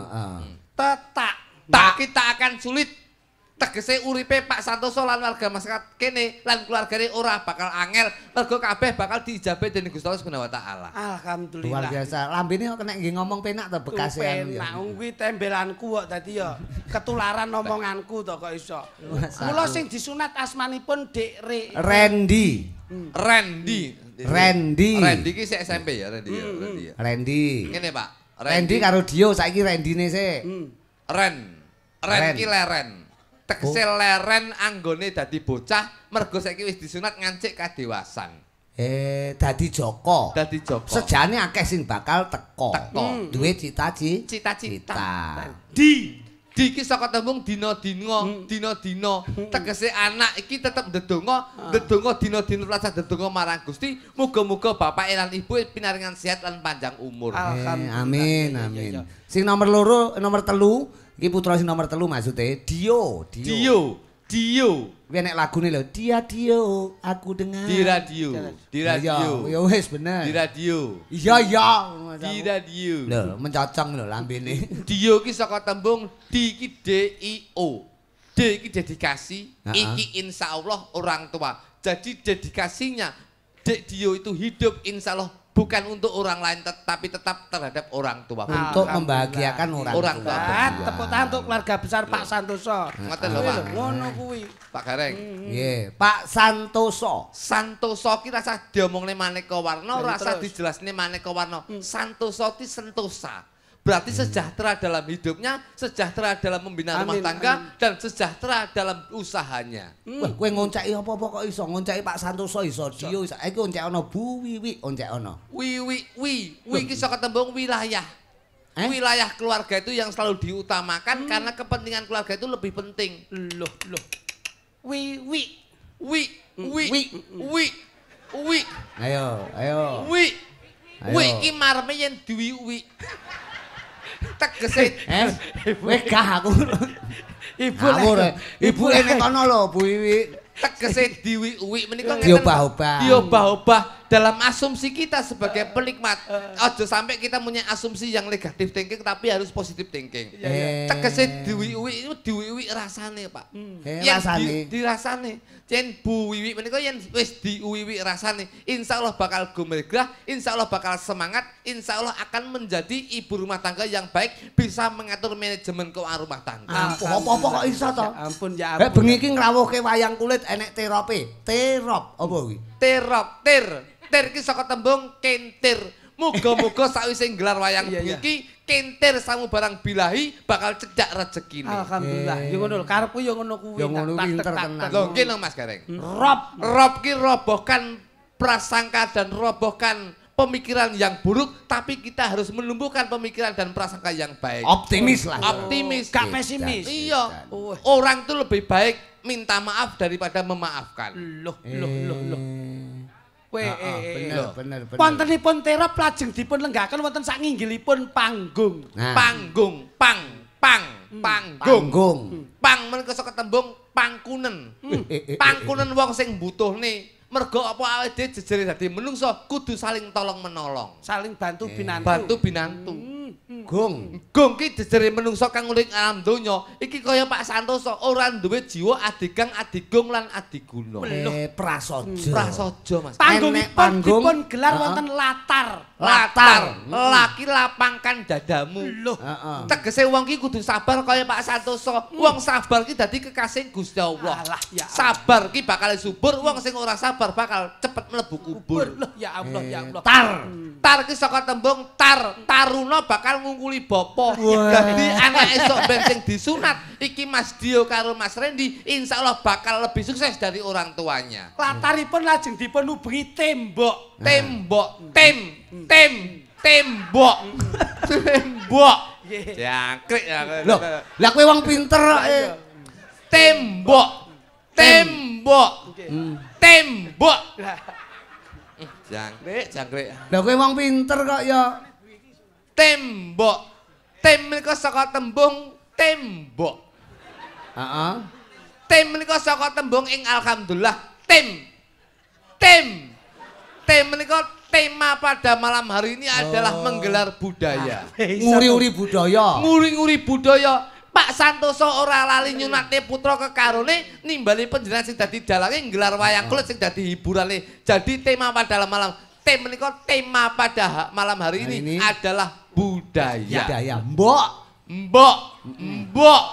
[SPEAKER 2] Tetak.
[SPEAKER 3] Tak kita akan sulit. Tegese uripe Pak Santoso lan warga masyarakat kene lan keluargane ora bakal angel, mergo kabeh bakal diijabahi dening Gusti Allah Subhanahu wa taala.
[SPEAKER 2] Alhamdulillah.
[SPEAKER 1] Luar biasa. Lambene kok kena nggih ngomong penak to bekase anu ya.
[SPEAKER 2] Penak kuwi tembelanku kok dadi ya ketularan omonganku to kok iso. Mula sing disunat asmanipun Dik
[SPEAKER 1] Randy.
[SPEAKER 3] Randy.
[SPEAKER 1] Randy.
[SPEAKER 3] Randy ki sik SMP ya, Randy ya, Randy ya.
[SPEAKER 1] Randy.
[SPEAKER 3] Ngene Pak.
[SPEAKER 1] Randy karo Dio saiki Randine sik.
[SPEAKER 3] Ren. Ren ki leren. Tegese leren anggone dadi bocah mergo saiki wis disunat ngancik kadewasan.
[SPEAKER 1] Dadi Joko.
[SPEAKER 3] Dadi Joko.
[SPEAKER 1] Sejane akeh sing bakal teko. Duwe cita-cita.
[SPEAKER 3] Di Di iki saka tembung dina-dina, dina-dina. Tegese anak iki tetep ndedonga, ndedonga dina-dina tansah ndedonga marang Gusti, muga-muga bapake lan ibu pinaringan sehat lan panjang umur.
[SPEAKER 1] Amin, amin. Sing nomor loro, nomor telu, iki putra sing nomor telu maksude Dio, Dio.
[SPEAKER 3] Dio.
[SPEAKER 1] Kuwi nek lagune lho, Dia Dio, aku dengar.
[SPEAKER 3] Di radio. Di radio.
[SPEAKER 1] Ya wis bener.
[SPEAKER 3] Di radio.
[SPEAKER 1] Iya iya.
[SPEAKER 3] Di radio.
[SPEAKER 1] Lho, mencocong lho lambene.
[SPEAKER 3] Dio ki saka tembung di ki D I O. D ki dedikasi, iki insyaallah orang tua. Jadi dedikasinya Dek Dio itu hidup insyaallah bukan untuk orang lain tetapi tetap terhadap orang tua.
[SPEAKER 1] Untuk membahagiakan orang tua.
[SPEAKER 2] Tepuk tangan untuk keluarga besar Pak Santoso.
[SPEAKER 3] Ngoten lho Pak.
[SPEAKER 2] Ngono kuwi.
[SPEAKER 3] Pak Gareng.
[SPEAKER 1] Nggih, Pak Santoso.
[SPEAKER 3] Santoso ki rasah diomongne maneka warna, rasah dijelasne maneka warna. Santoso ki sentosa. Berarti sejahtera dalam hidupnya, sejahtera dalam membina rumah tangga, dan sejahtera dalam usahanya.
[SPEAKER 1] Wah, kowe ngonceki apa-apa kok iso? Ngonceki Pak Santoso iso, Dio iso. Iki oncek ana Bu Wiwi, oncek ana.
[SPEAKER 3] Wiwi, wi, wi iki saka tembung wilayah. Wilayah keluarga itu yang selalu diutamakan karena kepentingan keluarga itu lebih penting.
[SPEAKER 2] Loh, loh. Wiwi,
[SPEAKER 3] wi, wi, wi, wi.
[SPEAKER 1] Ayo, ayo.
[SPEAKER 3] Wi. Wi iki mareme yen diwi-wi. Tegese
[SPEAKER 1] wis gah aku.
[SPEAKER 2] Ibu
[SPEAKER 1] ibu nek kono lho Bu Wiwi.
[SPEAKER 3] Tegese diwi-uwi menika ngeten.
[SPEAKER 1] Diobah-obah.
[SPEAKER 3] Diobah-obah dalam asumsi kita sebagai penikmat. Aja sampai kita punya asumsi yang negatif thinking tapi harus positif thinking. Tegese diwi-uwi itu diwi-uwi rasane, Pak.
[SPEAKER 1] Rasane.
[SPEAKER 3] Dirasane. Yen Bu Wiwi menika yen wis diuwiwi rasane, insyaallah bakal gumregah, insyaallah bakal semangat, insyaallah akan menjadi ibu rumah tangga yang baik, bisa mengatur manajemen keuangan rumah tangga.
[SPEAKER 1] Ampun, apa-apa kok iso to?
[SPEAKER 2] Ampun ya ampun.
[SPEAKER 1] Bengi iki ngrawuhke wayang kulit enek terope. Terop apa kuwi?
[SPEAKER 3] Terop, tir. Tir iki saka tembung kentir. Muga-muga sakwise nggelar wayang iki kentir samubarang bilahi bakal cedhak rezekine.
[SPEAKER 2] Alhamdulillah. Ya ngono lho, karepku ya ngono kuwi.
[SPEAKER 1] Ya ngono kuwi pinter tenan.
[SPEAKER 3] Lho nggih lho Mas Gareng.
[SPEAKER 1] Rob,
[SPEAKER 3] rob ki robohkan prasangka dan robohkan pemikiran yang buruk, tapi kita harus menumbuhkan pemikiran dan prasangka yang baik.
[SPEAKER 1] Optimis lah.
[SPEAKER 3] Optimis,
[SPEAKER 2] gak pesimis.
[SPEAKER 3] Iya. Orang itu lebih baik minta maaf daripada memaafkan.
[SPEAKER 2] Loh, loh, loh, loh.
[SPEAKER 1] Bener, bener, bener.
[SPEAKER 2] Wontenipun terop lajeng dipun lenggaken wonten sak nginggilipun panggung.
[SPEAKER 3] Panggung, pang, pang, panggung.
[SPEAKER 1] Panggung.
[SPEAKER 3] Pang menika saka tembung pangkunen. Pangkunen wong sing mbutuhne. Mergo apa awake dhewe jejere dadi menungso kudu saling tolong menolong.
[SPEAKER 2] Saling bantu binantu.
[SPEAKER 3] Bantu binantu.
[SPEAKER 1] Gong.
[SPEAKER 3] Gong ki jejere menungso kang urip alam donya iki kaya Pak Santoso ora duwe jiwa adigang, adigung lan adiguna.
[SPEAKER 1] Prasaja.
[SPEAKER 3] Prasaja Mas.
[SPEAKER 2] Panggungipun dipun gelar wonten latar.
[SPEAKER 3] Latar. Laki lapangkan dadamu.
[SPEAKER 2] Loh.
[SPEAKER 3] Tegese wong ki kudu sabar kaya Pak Santoso. Wong sabar ki dadi kekasih Gusti Allah.
[SPEAKER 2] Alah, ya Allah.
[SPEAKER 3] Sabar ki bakal subur, wong sing ora sabar bakal cepet mlebu kubur.
[SPEAKER 2] Loh, ya Allah, ya Allah.
[SPEAKER 1] Tar.
[SPEAKER 3] Tar ki saka tembung tar, taruna bakal ngungkuli bapa. Dadi anak esuk ben sing disunat iki Mas Dio karo Mas Randy insyaallah bakal lebih sukses dari orang tuanya.
[SPEAKER 2] Lataripun lajeng dipun ubengi tembok.
[SPEAKER 3] Tembok, tem, tem, tembok. Tembok. Jangkrik ya.
[SPEAKER 1] Loh, lah kowe wong pinter kok.
[SPEAKER 3] Tembok. Tembok. Tembok. Jangkrik, jangkrik.
[SPEAKER 1] Lah kowe wong pinter kok ya.
[SPEAKER 3] Tembok. Tem menika saka tembung tembok.
[SPEAKER 1] Heeh.
[SPEAKER 3] Tem menika saka tembung ing alhamdulillah. Tem. Tem. Tem menika tema pada malam hari ini adalah menggelar budaya.
[SPEAKER 1] Nguri-uri budaya.
[SPEAKER 3] Nguri-uri budaya. Pak Santoso ora lali nyunatne putra kekarone nimbali panjenengan sing dadi dalange nggelar wayang kulit sing dadi hiburane. Jadi tema pada malam tem menika tema pada malam hari ini adalah budaya.
[SPEAKER 1] Budaya. Mbok.
[SPEAKER 3] Mbok. Mbok.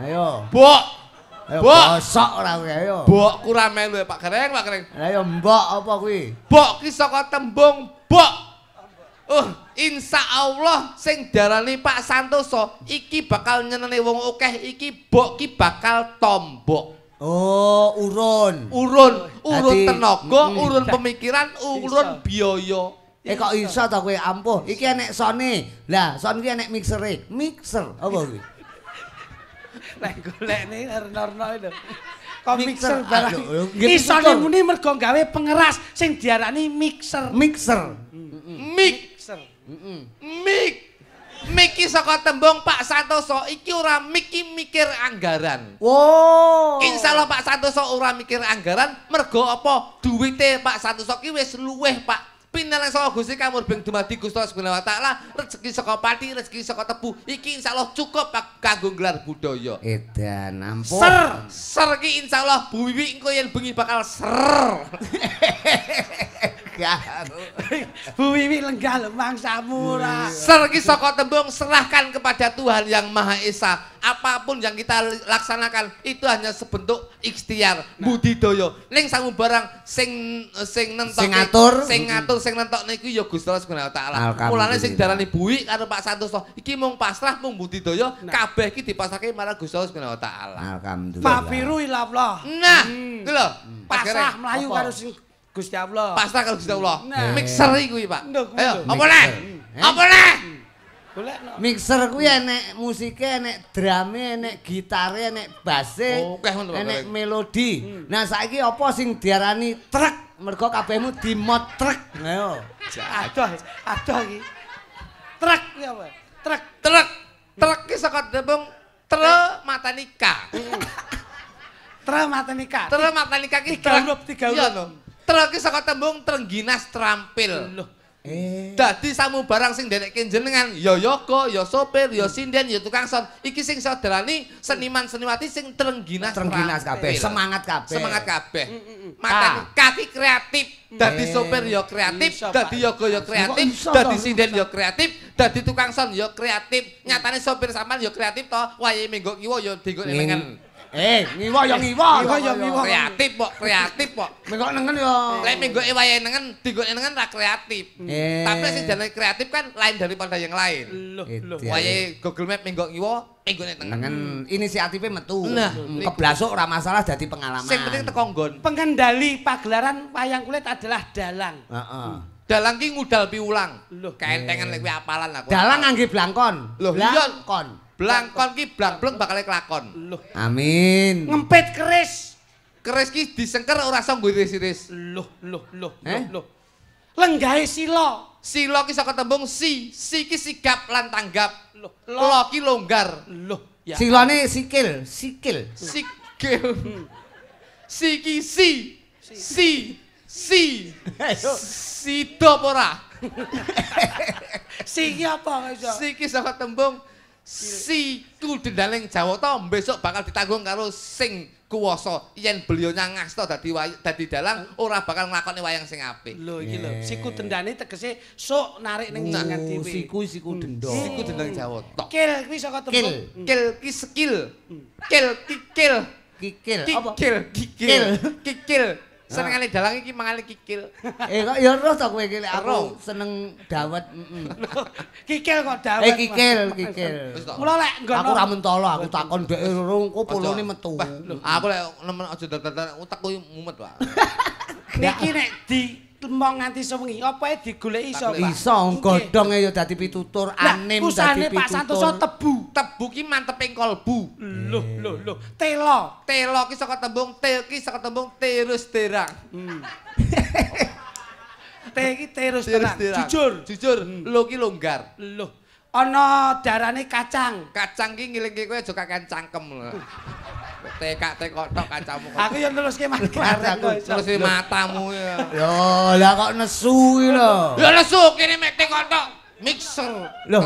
[SPEAKER 1] Ayo.
[SPEAKER 3] Mbok.
[SPEAKER 1] Ayo
[SPEAKER 3] Mbok.
[SPEAKER 1] Bosok ora kowe ayo.
[SPEAKER 3] Mbok kurang melu Pak Gareng, Pak Gareng.
[SPEAKER 1] Ayo mbok apa kuwi?
[SPEAKER 3] Mbok ki saka tembung mbok. Insya Allah sing diarani Pak Santoso iki bakal nyeneni wong akeh, iki bok ki bakal tombok.
[SPEAKER 1] Oh, urun.
[SPEAKER 3] Urun, urun tenaga, urun pemikiran, urun biaya.
[SPEAKER 1] Kok iso to kowe ampuh? Iki enek sone. Lah, son iki enek mixere. Mixer apa kuwi?
[SPEAKER 2] Lek golekne rena-rena lho. Kok mixer barang.
[SPEAKER 1] Isone
[SPEAKER 2] muni mergo gawe pengeras sing diarani mixer.
[SPEAKER 1] Mixer.
[SPEAKER 3] Mixer. Mik. Mik ki saka tembung Pak Santoso iki ora miki mikir anggaran.
[SPEAKER 1] Wow.
[SPEAKER 3] Insyaallah Pak Santoso ora mikir anggaran mergo apa? Duwite Pak Santoso ki wis luweh Pak. Pinalang saka Gusti kamurbeng dumadi Gusti Allah Subhanahu wa taala, rezeki saka pati, rezeki saka tebu. Iki insyaallah cukup Pak kanggo nggelar budaya.
[SPEAKER 1] Edan ampun.
[SPEAKER 3] Ser, ser ki insyaallah Bu Wiwi engko yen bengi bakal ser.
[SPEAKER 2] Bu Wiwi lenggah lho mangsamu ora.
[SPEAKER 3] Ser ki saka tembung serahkan kepada Tuhan Yang Maha Esa. Apapun yang kita laksanakan itu hanya sebentuk ikhtiar, budidaya. Ning samubarang sing sing nentokke, sing ngatur, sing nentokne iku ya Gusti Allah Subhanahu wa taala. Mulane sing diarani Buwi karo Pak Santoso iki mung pasrah, mung budidaya, kabeh iki dipasrahke marang Gusti Allah Subhanahu wa taala.
[SPEAKER 1] Alhamdulillah.
[SPEAKER 2] Fafiru ilallah.
[SPEAKER 3] Nah, kuwi lho,
[SPEAKER 2] pasrah mlayu karo sing Gusti Allah.
[SPEAKER 3] Pasrah karo Gusti Allah. Mixer iku kuwi, Pak. Ayo, apa neh? Apa neh?
[SPEAKER 1] Mixer kuwi enek musike, enek drame, enek gitare, enek basse, enek melodi. Nah, saiki apa sing diarani truk? Mergo kabehmu dimot truk. Ayo.
[SPEAKER 2] Aduh, aduh iki. Truk kuwi apa? Truk.
[SPEAKER 3] Truk. Truk ki saka tembung tre matani k.
[SPEAKER 2] Tre matani k.
[SPEAKER 3] Tre matani k ki
[SPEAKER 2] tiga huruf, tiga huruf.
[SPEAKER 3] Truk ki saka tembung trengginas terampil.
[SPEAKER 2] Loh.
[SPEAKER 3] Dadi samubarang sing nderekke jenengan ya yoga, ya sopir, ya sinden, ya tukang son. Iki sing iso diarani seniman seniwati sing trengginas.
[SPEAKER 1] Trengginas kabeh, semangat kabeh.
[SPEAKER 3] Semangat kabeh. Matane kaki kreatif. Dadi sopir ya kreatif, dadi yoga ya kreatif, dadi sinden ya kreatif, dadi tukang son ya kreatif. Nyatane sopir sampean ya kreatif to, wayahe menggok kiwa ya dienggok nengen.
[SPEAKER 1] Ngiwa ya ngiwa.
[SPEAKER 2] Ngiwa ya ngiwa.
[SPEAKER 3] Kreatif kok, kreatif kok.
[SPEAKER 1] Menggok nengen ya.
[SPEAKER 3] Lek menggoke wayahe nengen, dienggok nengen ra kreatif. Tapi sing jenenge kreatif kan lain daripada yang lain.
[SPEAKER 2] Loh, loh.
[SPEAKER 3] Wayahe Google Map menggok ngiwa, menggok nengen.
[SPEAKER 1] Nengen inisiatife metu.
[SPEAKER 3] Nah,
[SPEAKER 1] keblasuk ora masalah dadi pengalaman.
[SPEAKER 3] Sing penting teko nggon.
[SPEAKER 2] Pengendali pagelaran wayang kulit adalah dalang.
[SPEAKER 1] Heeh.
[SPEAKER 3] Dalang ki ngudal piwulang.
[SPEAKER 2] Loh,
[SPEAKER 3] kaentengan lek kuwi apalan aku.
[SPEAKER 1] Dalang ngangge blangkon.
[SPEAKER 3] Loh, iya.
[SPEAKER 1] Blangkon.
[SPEAKER 3] Blangkon ki blang-bleng bakal kelakon.
[SPEAKER 2] Loh.
[SPEAKER 1] Amin.
[SPEAKER 2] Ngempit keris.
[SPEAKER 3] Keris ki disengker ora iso nggo iris-iris.
[SPEAKER 2] Loh, loh, loh, loh. Lenggahe sila.
[SPEAKER 3] Sila ki saka tembung si. Si ki sigap lan tanggap.
[SPEAKER 2] Loh,
[SPEAKER 3] lo ki longgar.
[SPEAKER 2] Loh, ya.
[SPEAKER 1] Silane sikil, sikil.
[SPEAKER 3] Sikil. Si ki si. Si. Si. Sido apa ora?
[SPEAKER 2] Si iki apa iso?
[SPEAKER 3] Si iki saka tembung siku dendaling Jawata besok bakal ditanggung karo sing kuwasa. Yen beliau ngasta dadi dadi dalang ora bakal nglakoni wayang sing apik.
[SPEAKER 2] Lho iki lho, siku dendane tegese sok narik ning jenengan dhewe.
[SPEAKER 1] Siku siku denda.
[SPEAKER 3] Siku dendang Jawata.
[SPEAKER 2] Kil kuwi saka tembung
[SPEAKER 3] kil ki skill. Kil kikil.
[SPEAKER 1] Kikil apa?
[SPEAKER 3] Kikil kikil. Kikil. Senengane dalang iki mangane kikil.
[SPEAKER 1] Eh kok ya roh to kowe iki lek aku seneng dawet.
[SPEAKER 2] Kikil kok dawet.
[SPEAKER 1] Eh kikil, kikil.
[SPEAKER 2] Mula lek nggono
[SPEAKER 1] aku ora mentolo, aku takon dhek rung engko polone metu.
[SPEAKER 3] Aku lek nemen aja dadan utekku mumet, Pak.
[SPEAKER 2] Niki nek ditemong nganti sewengi, apae digoleki iso, Pak?
[SPEAKER 1] Iso godhonge ya dadi pitutur, anim dadi pitutur.
[SPEAKER 2] Pak Santoso tebu.
[SPEAKER 3] Tebu ki manteping kolbu.
[SPEAKER 2] Loh, loh, loh. Telo.
[SPEAKER 3] Telo ki saka tembung, tel ki saka tembung terus terang.
[SPEAKER 2] T ki terus terang. Jujur.
[SPEAKER 3] Jujur, lo ki longgar.
[SPEAKER 2] Loh. Ana darane kacang.
[SPEAKER 3] Kacang ki ngelingke kowe aja kakean cangkem lho. Tekak tekok tok kancamu.
[SPEAKER 2] Aku yo neruske
[SPEAKER 1] aku.
[SPEAKER 3] Neruske matamu ya.
[SPEAKER 1] Lho, lah kok nesu iki lho.
[SPEAKER 3] Ya nesu kene mek tekok tok mixer.
[SPEAKER 1] Lho,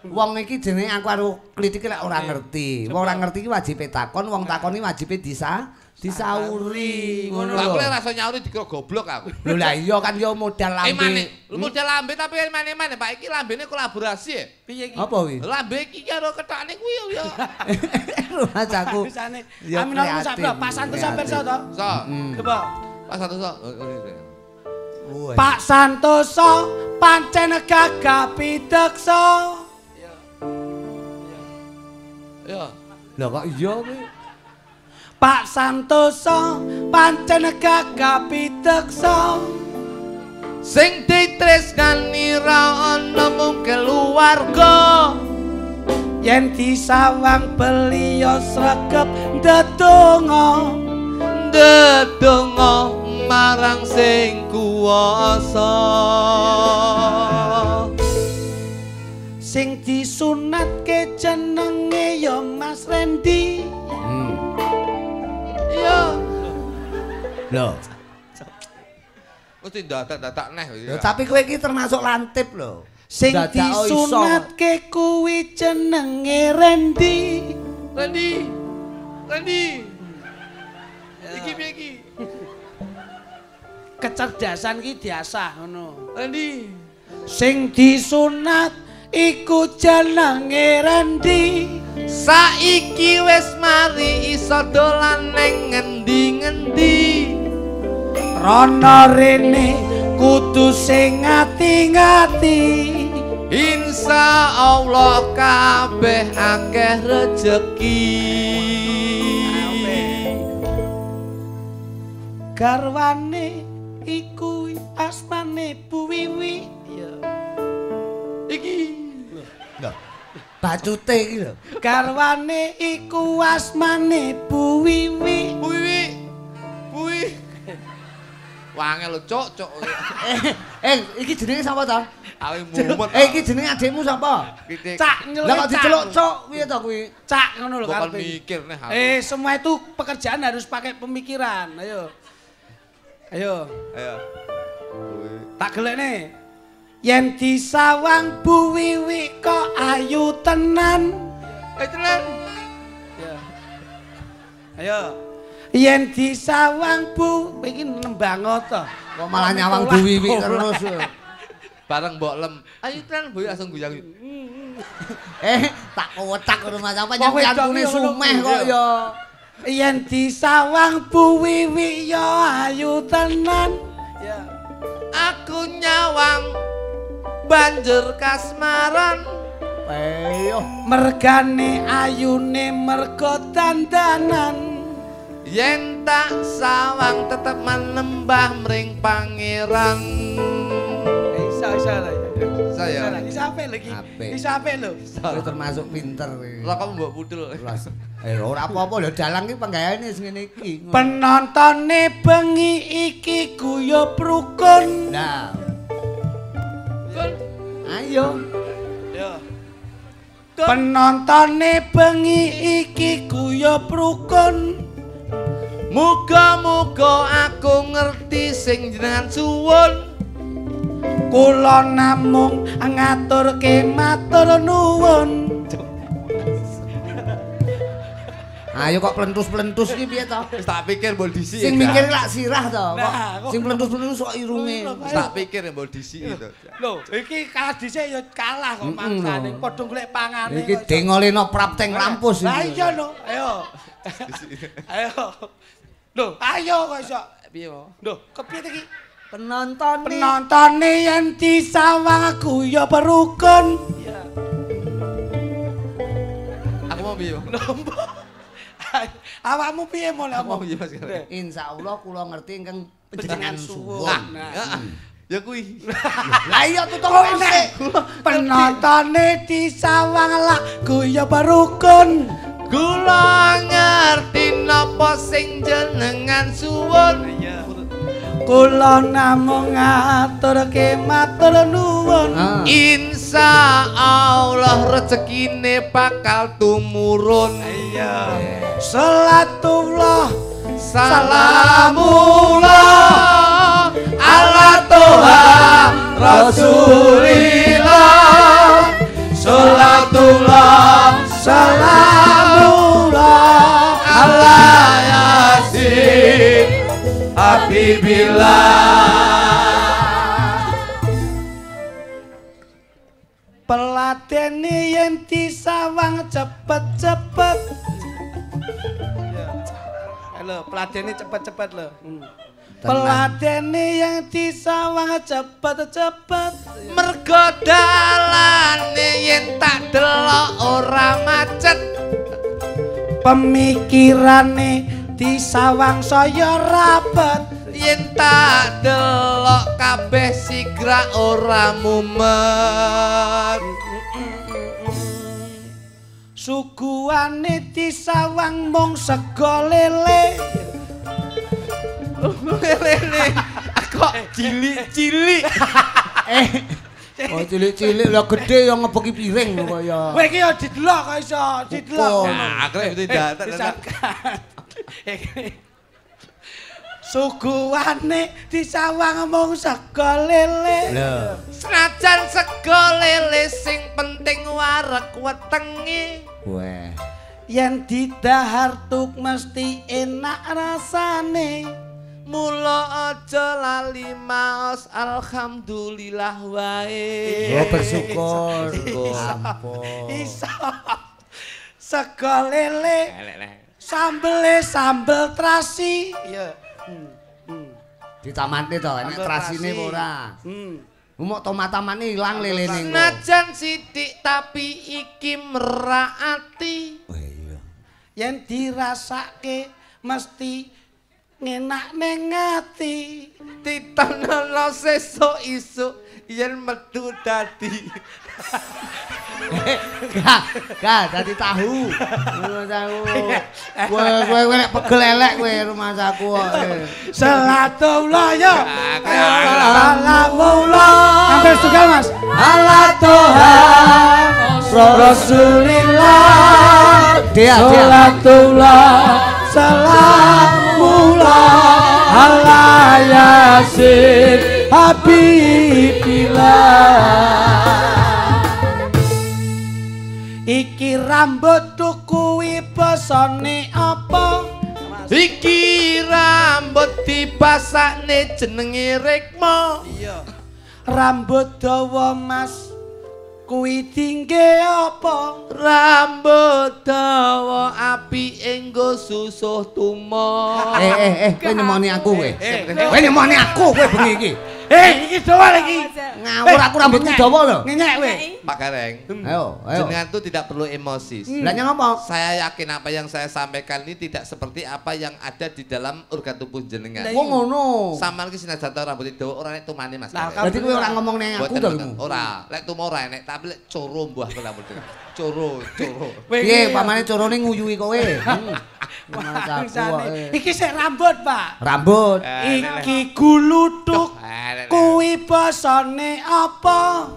[SPEAKER 1] wong iki jenenge aku karo klithike lek ora ngerti. Wong ora ngerti iki wajibe takon, wong takon iki wajibe disauri. Ngono lho.
[SPEAKER 3] Aku lek rasa nyauri dikira goblok aku.
[SPEAKER 1] Lho lah iya kan yo modal lambe.
[SPEAKER 3] Modal lambe tapi emane-emane Pak iki lambene kolaborasi ya.
[SPEAKER 2] Piye iki?
[SPEAKER 1] Apa kuwi?
[SPEAKER 3] Lambe iki karo kethokane kuwi ya.
[SPEAKER 1] Masaku.
[SPEAKER 2] Amin aku Pak Santoso pirsa to?
[SPEAKER 3] So.
[SPEAKER 2] Coba.
[SPEAKER 3] Pak Santoso.
[SPEAKER 2] Pak Santoso pancen gagah pideksa.
[SPEAKER 3] Ya.
[SPEAKER 1] Lah kok iya kuwi?
[SPEAKER 2] Pak Santoso pancen gagah pideksa.
[SPEAKER 3] Sing ditresnani ra ana mung keluarga.
[SPEAKER 2] Yen disawang beliau sregep ndedonga,
[SPEAKER 3] ndedonga marang sing kuwasa.
[SPEAKER 2] Sing disunatke jenenge ya Mas Rendi.
[SPEAKER 3] Iya.
[SPEAKER 1] Lho.
[SPEAKER 3] Mesti dadak-dadak neh.
[SPEAKER 1] Lho tapi kowe iki termasuk lantip lho.
[SPEAKER 2] Sing disunatke kuwi jenenge Rendi.
[SPEAKER 3] Rendi. Rendi. Iki piye iki?
[SPEAKER 2] Kecerdasan iki diasah ngono.
[SPEAKER 3] Rendi.
[SPEAKER 2] Sing disunat iku jenenge Rendi.
[SPEAKER 3] Saiki wis mari iso dolan ning ngendi-ngendi.
[SPEAKER 2] Rono rene kudu sing ngati-ngati.
[SPEAKER 3] Insya Allah kabeh akeh rejeki.
[SPEAKER 2] Garwane iku asmane Bu Wiwi. Iya.
[SPEAKER 3] Iki.
[SPEAKER 1] Lho. Bacute iki lho.
[SPEAKER 2] Garwane iku asmane Bu Wiwi.
[SPEAKER 3] Bu Wiwi. Bu Wiwi. Wangel lho, cuk, cuk.
[SPEAKER 1] Iki jenenge sapa to?
[SPEAKER 3] Aku mumet.
[SPEAKER 1] Iki jenenge adikmu sapa?
[SPEAKER 2] Cak nyeluk.
[SPEAKER 1] Lah kok diceluk cuk piye to kuwi?
[SPEAKER 2] Cak ngono lho karepe.
[SPEAKER 3] Mikir neh aku.
[SPEAKER 2] Semua itu pekerjaan harus pakai pemikiran. Ayo. Ayo.
[SPEAKER 3] Ayo.
[SPEAKER 2] Tak gelekne. Yen disawang Bu Wiwi kok ayu tenan.
[SPEAKER 3] Ayu tenan.
[SPEAKER 2] Ya. Ayo. Yen disawang Bu, iki nembang to.
[SPEAKER 1] Kok malah nyawang Bu Wiwi terus.
[SPEAKER 3] Bareng mbok lem. Ayo tenan Bu langsung guyang.
[SPEAKER 1] Tak kocak ngono Mas, apa nyantune sumeh kok ya.
[SPEAKER 2] Yen disawang Bu Wiwi ya ayu tenan. Ya.
[SPEAKER 3] Aku nyawang banjur kasmaran.
[SPEAKER 1] Ayo.
[SPEAKER 2] Mergane ayune mergo dandanan.
[SPEAKER 3] Yen tak sawang tetep manembah mring pangeran.
[SPEAKER 2] Iso iso lho.
[SPEAKER 3] Iso ya.
[SPEAKER 2] Iso apik lho iki. Iso apik lho.
[SPEAKER 1] Kowe termasuk pinter iki.
[SPEAKER 3] Lah kok mbok pudul.
[SPEAKER 1] Ora apa-apa lho dalang iki penggaweane sing ngene iki.
[SPEAKER 2] Penontone bengi iki guyub rukun.
[SPEAKER 1] Nah. Ayo.
[SPEAKER 2] Yo. Penontone bengi iki guyub rukun.
[SPEAKER 3] Muga-muga aku ngerti sing jenengan suwun.
[SPEAKER 2] Kula namung ngaturke matur nuwun.
[SPEAKER 1] Ayo kok plentus-plentus iki piye to?
[SPEAKER 3] Wis tak pikir mbok disiki.
[SPEAKER 1] Sing mikir lak sirah to. Kok sing plentus-plentus kok irunge.
[SPEAKER 3] Wis tak pikir mbok disiki to.
[SPEAKER 2] Lho, iki kalah dhisik ya kalah kok mangsane. Padha golek pangane.
[SPEAKER 1] Iki dengoleno prapteng rampus iki.
[SPEAKER 2] Lah iya lho, ayo. Ayo. Lho, ayo kok iso.
[SPEAKER 3] Piye mo?
[SPEAKER 2] Lho, kepiye iki?
[SPEAKER 1] Penontone.
[SPEAKER 2] Penontone yen disawang aku ya perukun. Iya.
[SPEAKER 3] Aku mau piye?
[SPEAKER 2] Awakmu piye mo lek
[SPEAKER 3] omong?
[SPEAKER 1] Insyaallah kula ngerti ingkang panjenengan suwun.
[SPEAKER 3] Ya kuwi.
[SPEAKER 1] Lah iya tutuk sik.
[SPEAKER 2] Penontone disawang lak guya perukun.
[SPEAKER 3] Kula ngerti napa sing jenengan suwun.
[SPEAKER 2] Kula namung ngaturke matur nuwun.
[SPEAKER 3] Insyaallah rezekine bakal tumurun.
[SPEAKER 2] Iya. Salatullah
[SPEAKER 3] salamullah ala toha Rasulillah. Salatullah salamullah ala Yasin Habibillah.
[SPEAKER 2] Pelatene yen disawang cepet-cepet. Lho, pelatene cepet-cepet lho. Pelatene yang disawang cepet-cepet.
[SPEAKER 3] Mergo dalane yen tak delok ora macet.
[SPEAKER 2] Pemikirane disawang saya rapet.
[SPEAKER 3] Yen tak delok kabeh sigra ora mumet.
[SPEAKER 2] Suguhane disawang mung sego lele.
[SPEAKER 3] Lele kok cilik-cilik.
[SPEAKER 1] Oh cilik-cilik lah gede yang ngebeki piring kaya.
[SPEAKER 2] Kowe iki ya didelok kok iso didelok.
[SPEAKER 3] Nah, aku tidak.
[SPEAKER 2] Suguhane disawang mung sego lele.
[SPEAKER 1] Lho.
[SPEAKER 3] Senajan sego lele sing penting wareg wetenge.
[SPEAKER 1] Weh.
[SPEAKER 2] Yen didahar tuk mesti enak rasane.
[SPEAKER 3] Mula aja lali maos alhamdulillah wae.
[SPEAKER 1] Oh bersyukur. Ampun.
[SPEAKER 2] Iso. Sego lele. Sambele sambel terasi. Iya.
[SPEAKER 1] Ditamane to, enek terasine apa ora? Mok tomat-tamane ilang lelene engko.
[SPEAKER 3] Senajan sithik tapi iki merak ati.
[SPEAKER 1] Oh iya.
[SPEAKER 2] Yen dirasake mesti ngenak ning ati.
[SPEAKER 3] Titenono sesuk isuk yen metu dadi.
[SPEAKER 1] Gak dadi tahu. Tahu. Kowe nek pegel elek kowe rumangsaku kok.
[SPEAKER 2] Salatullah ya. Salamullah. Hampir setunggal Mas. Ala toha Rasulillah. Salatullah salamullah ala Yasin Habibillah. Iki rambut kuwi basane apa?
[SPEAKER 3] Iki rambut dibasakne jenenge Rikma.
[SPEAKER 2] Iya. Rambut dawa Mas kuwi dingge apa?
[SPEAKER 3] Rambut dawa apike nggo susuh tumo.
[SPEAKER 1] Kowe nyemoni aku kowe. Kowe nyemoni aku kowe bengi iki.
[SPEAKER 2] Iki dawa lagi.
[SPEAKER 1] Ngawur aku rambutku dawa lho.
[SPEAKER 2] Ngenyek kowe.
[SPEAKER 3] Pak Gareng.
[SPEAKER 1] Ayo, ayo.
[SPEAKER 3] Jenengan tuh tidak perlu emosi.
[SPEAKER 1] Lah nyang apa?
[SPEAKER 3] Saya yakin apa yang saya sampaikan ini tidak seperti apa yang ada di dalam organ tubuh jenengan.
[SPEAKER 1] Wong ngono.
[SPEAKER 3] Sampeyan ki senajan ta rambut dawa ora nek tumane Mas.
[SPEAKER 1] Dadi kowe ora ngomong nang aku to lho.
[SPEAKER 3] Ora, lek tumo ora enek, tapi lek coro mbuah kowe rambut. Coro, coro.
[SPEAKER 1] Piye pamane corone nguyuhi kowe?
[SPEAKER 2] Iki sik rambut, Pak.
[SPEAKER 1] Rambut.
[SPEAKER 2] Iki gulutuk. Kuwi basane apa?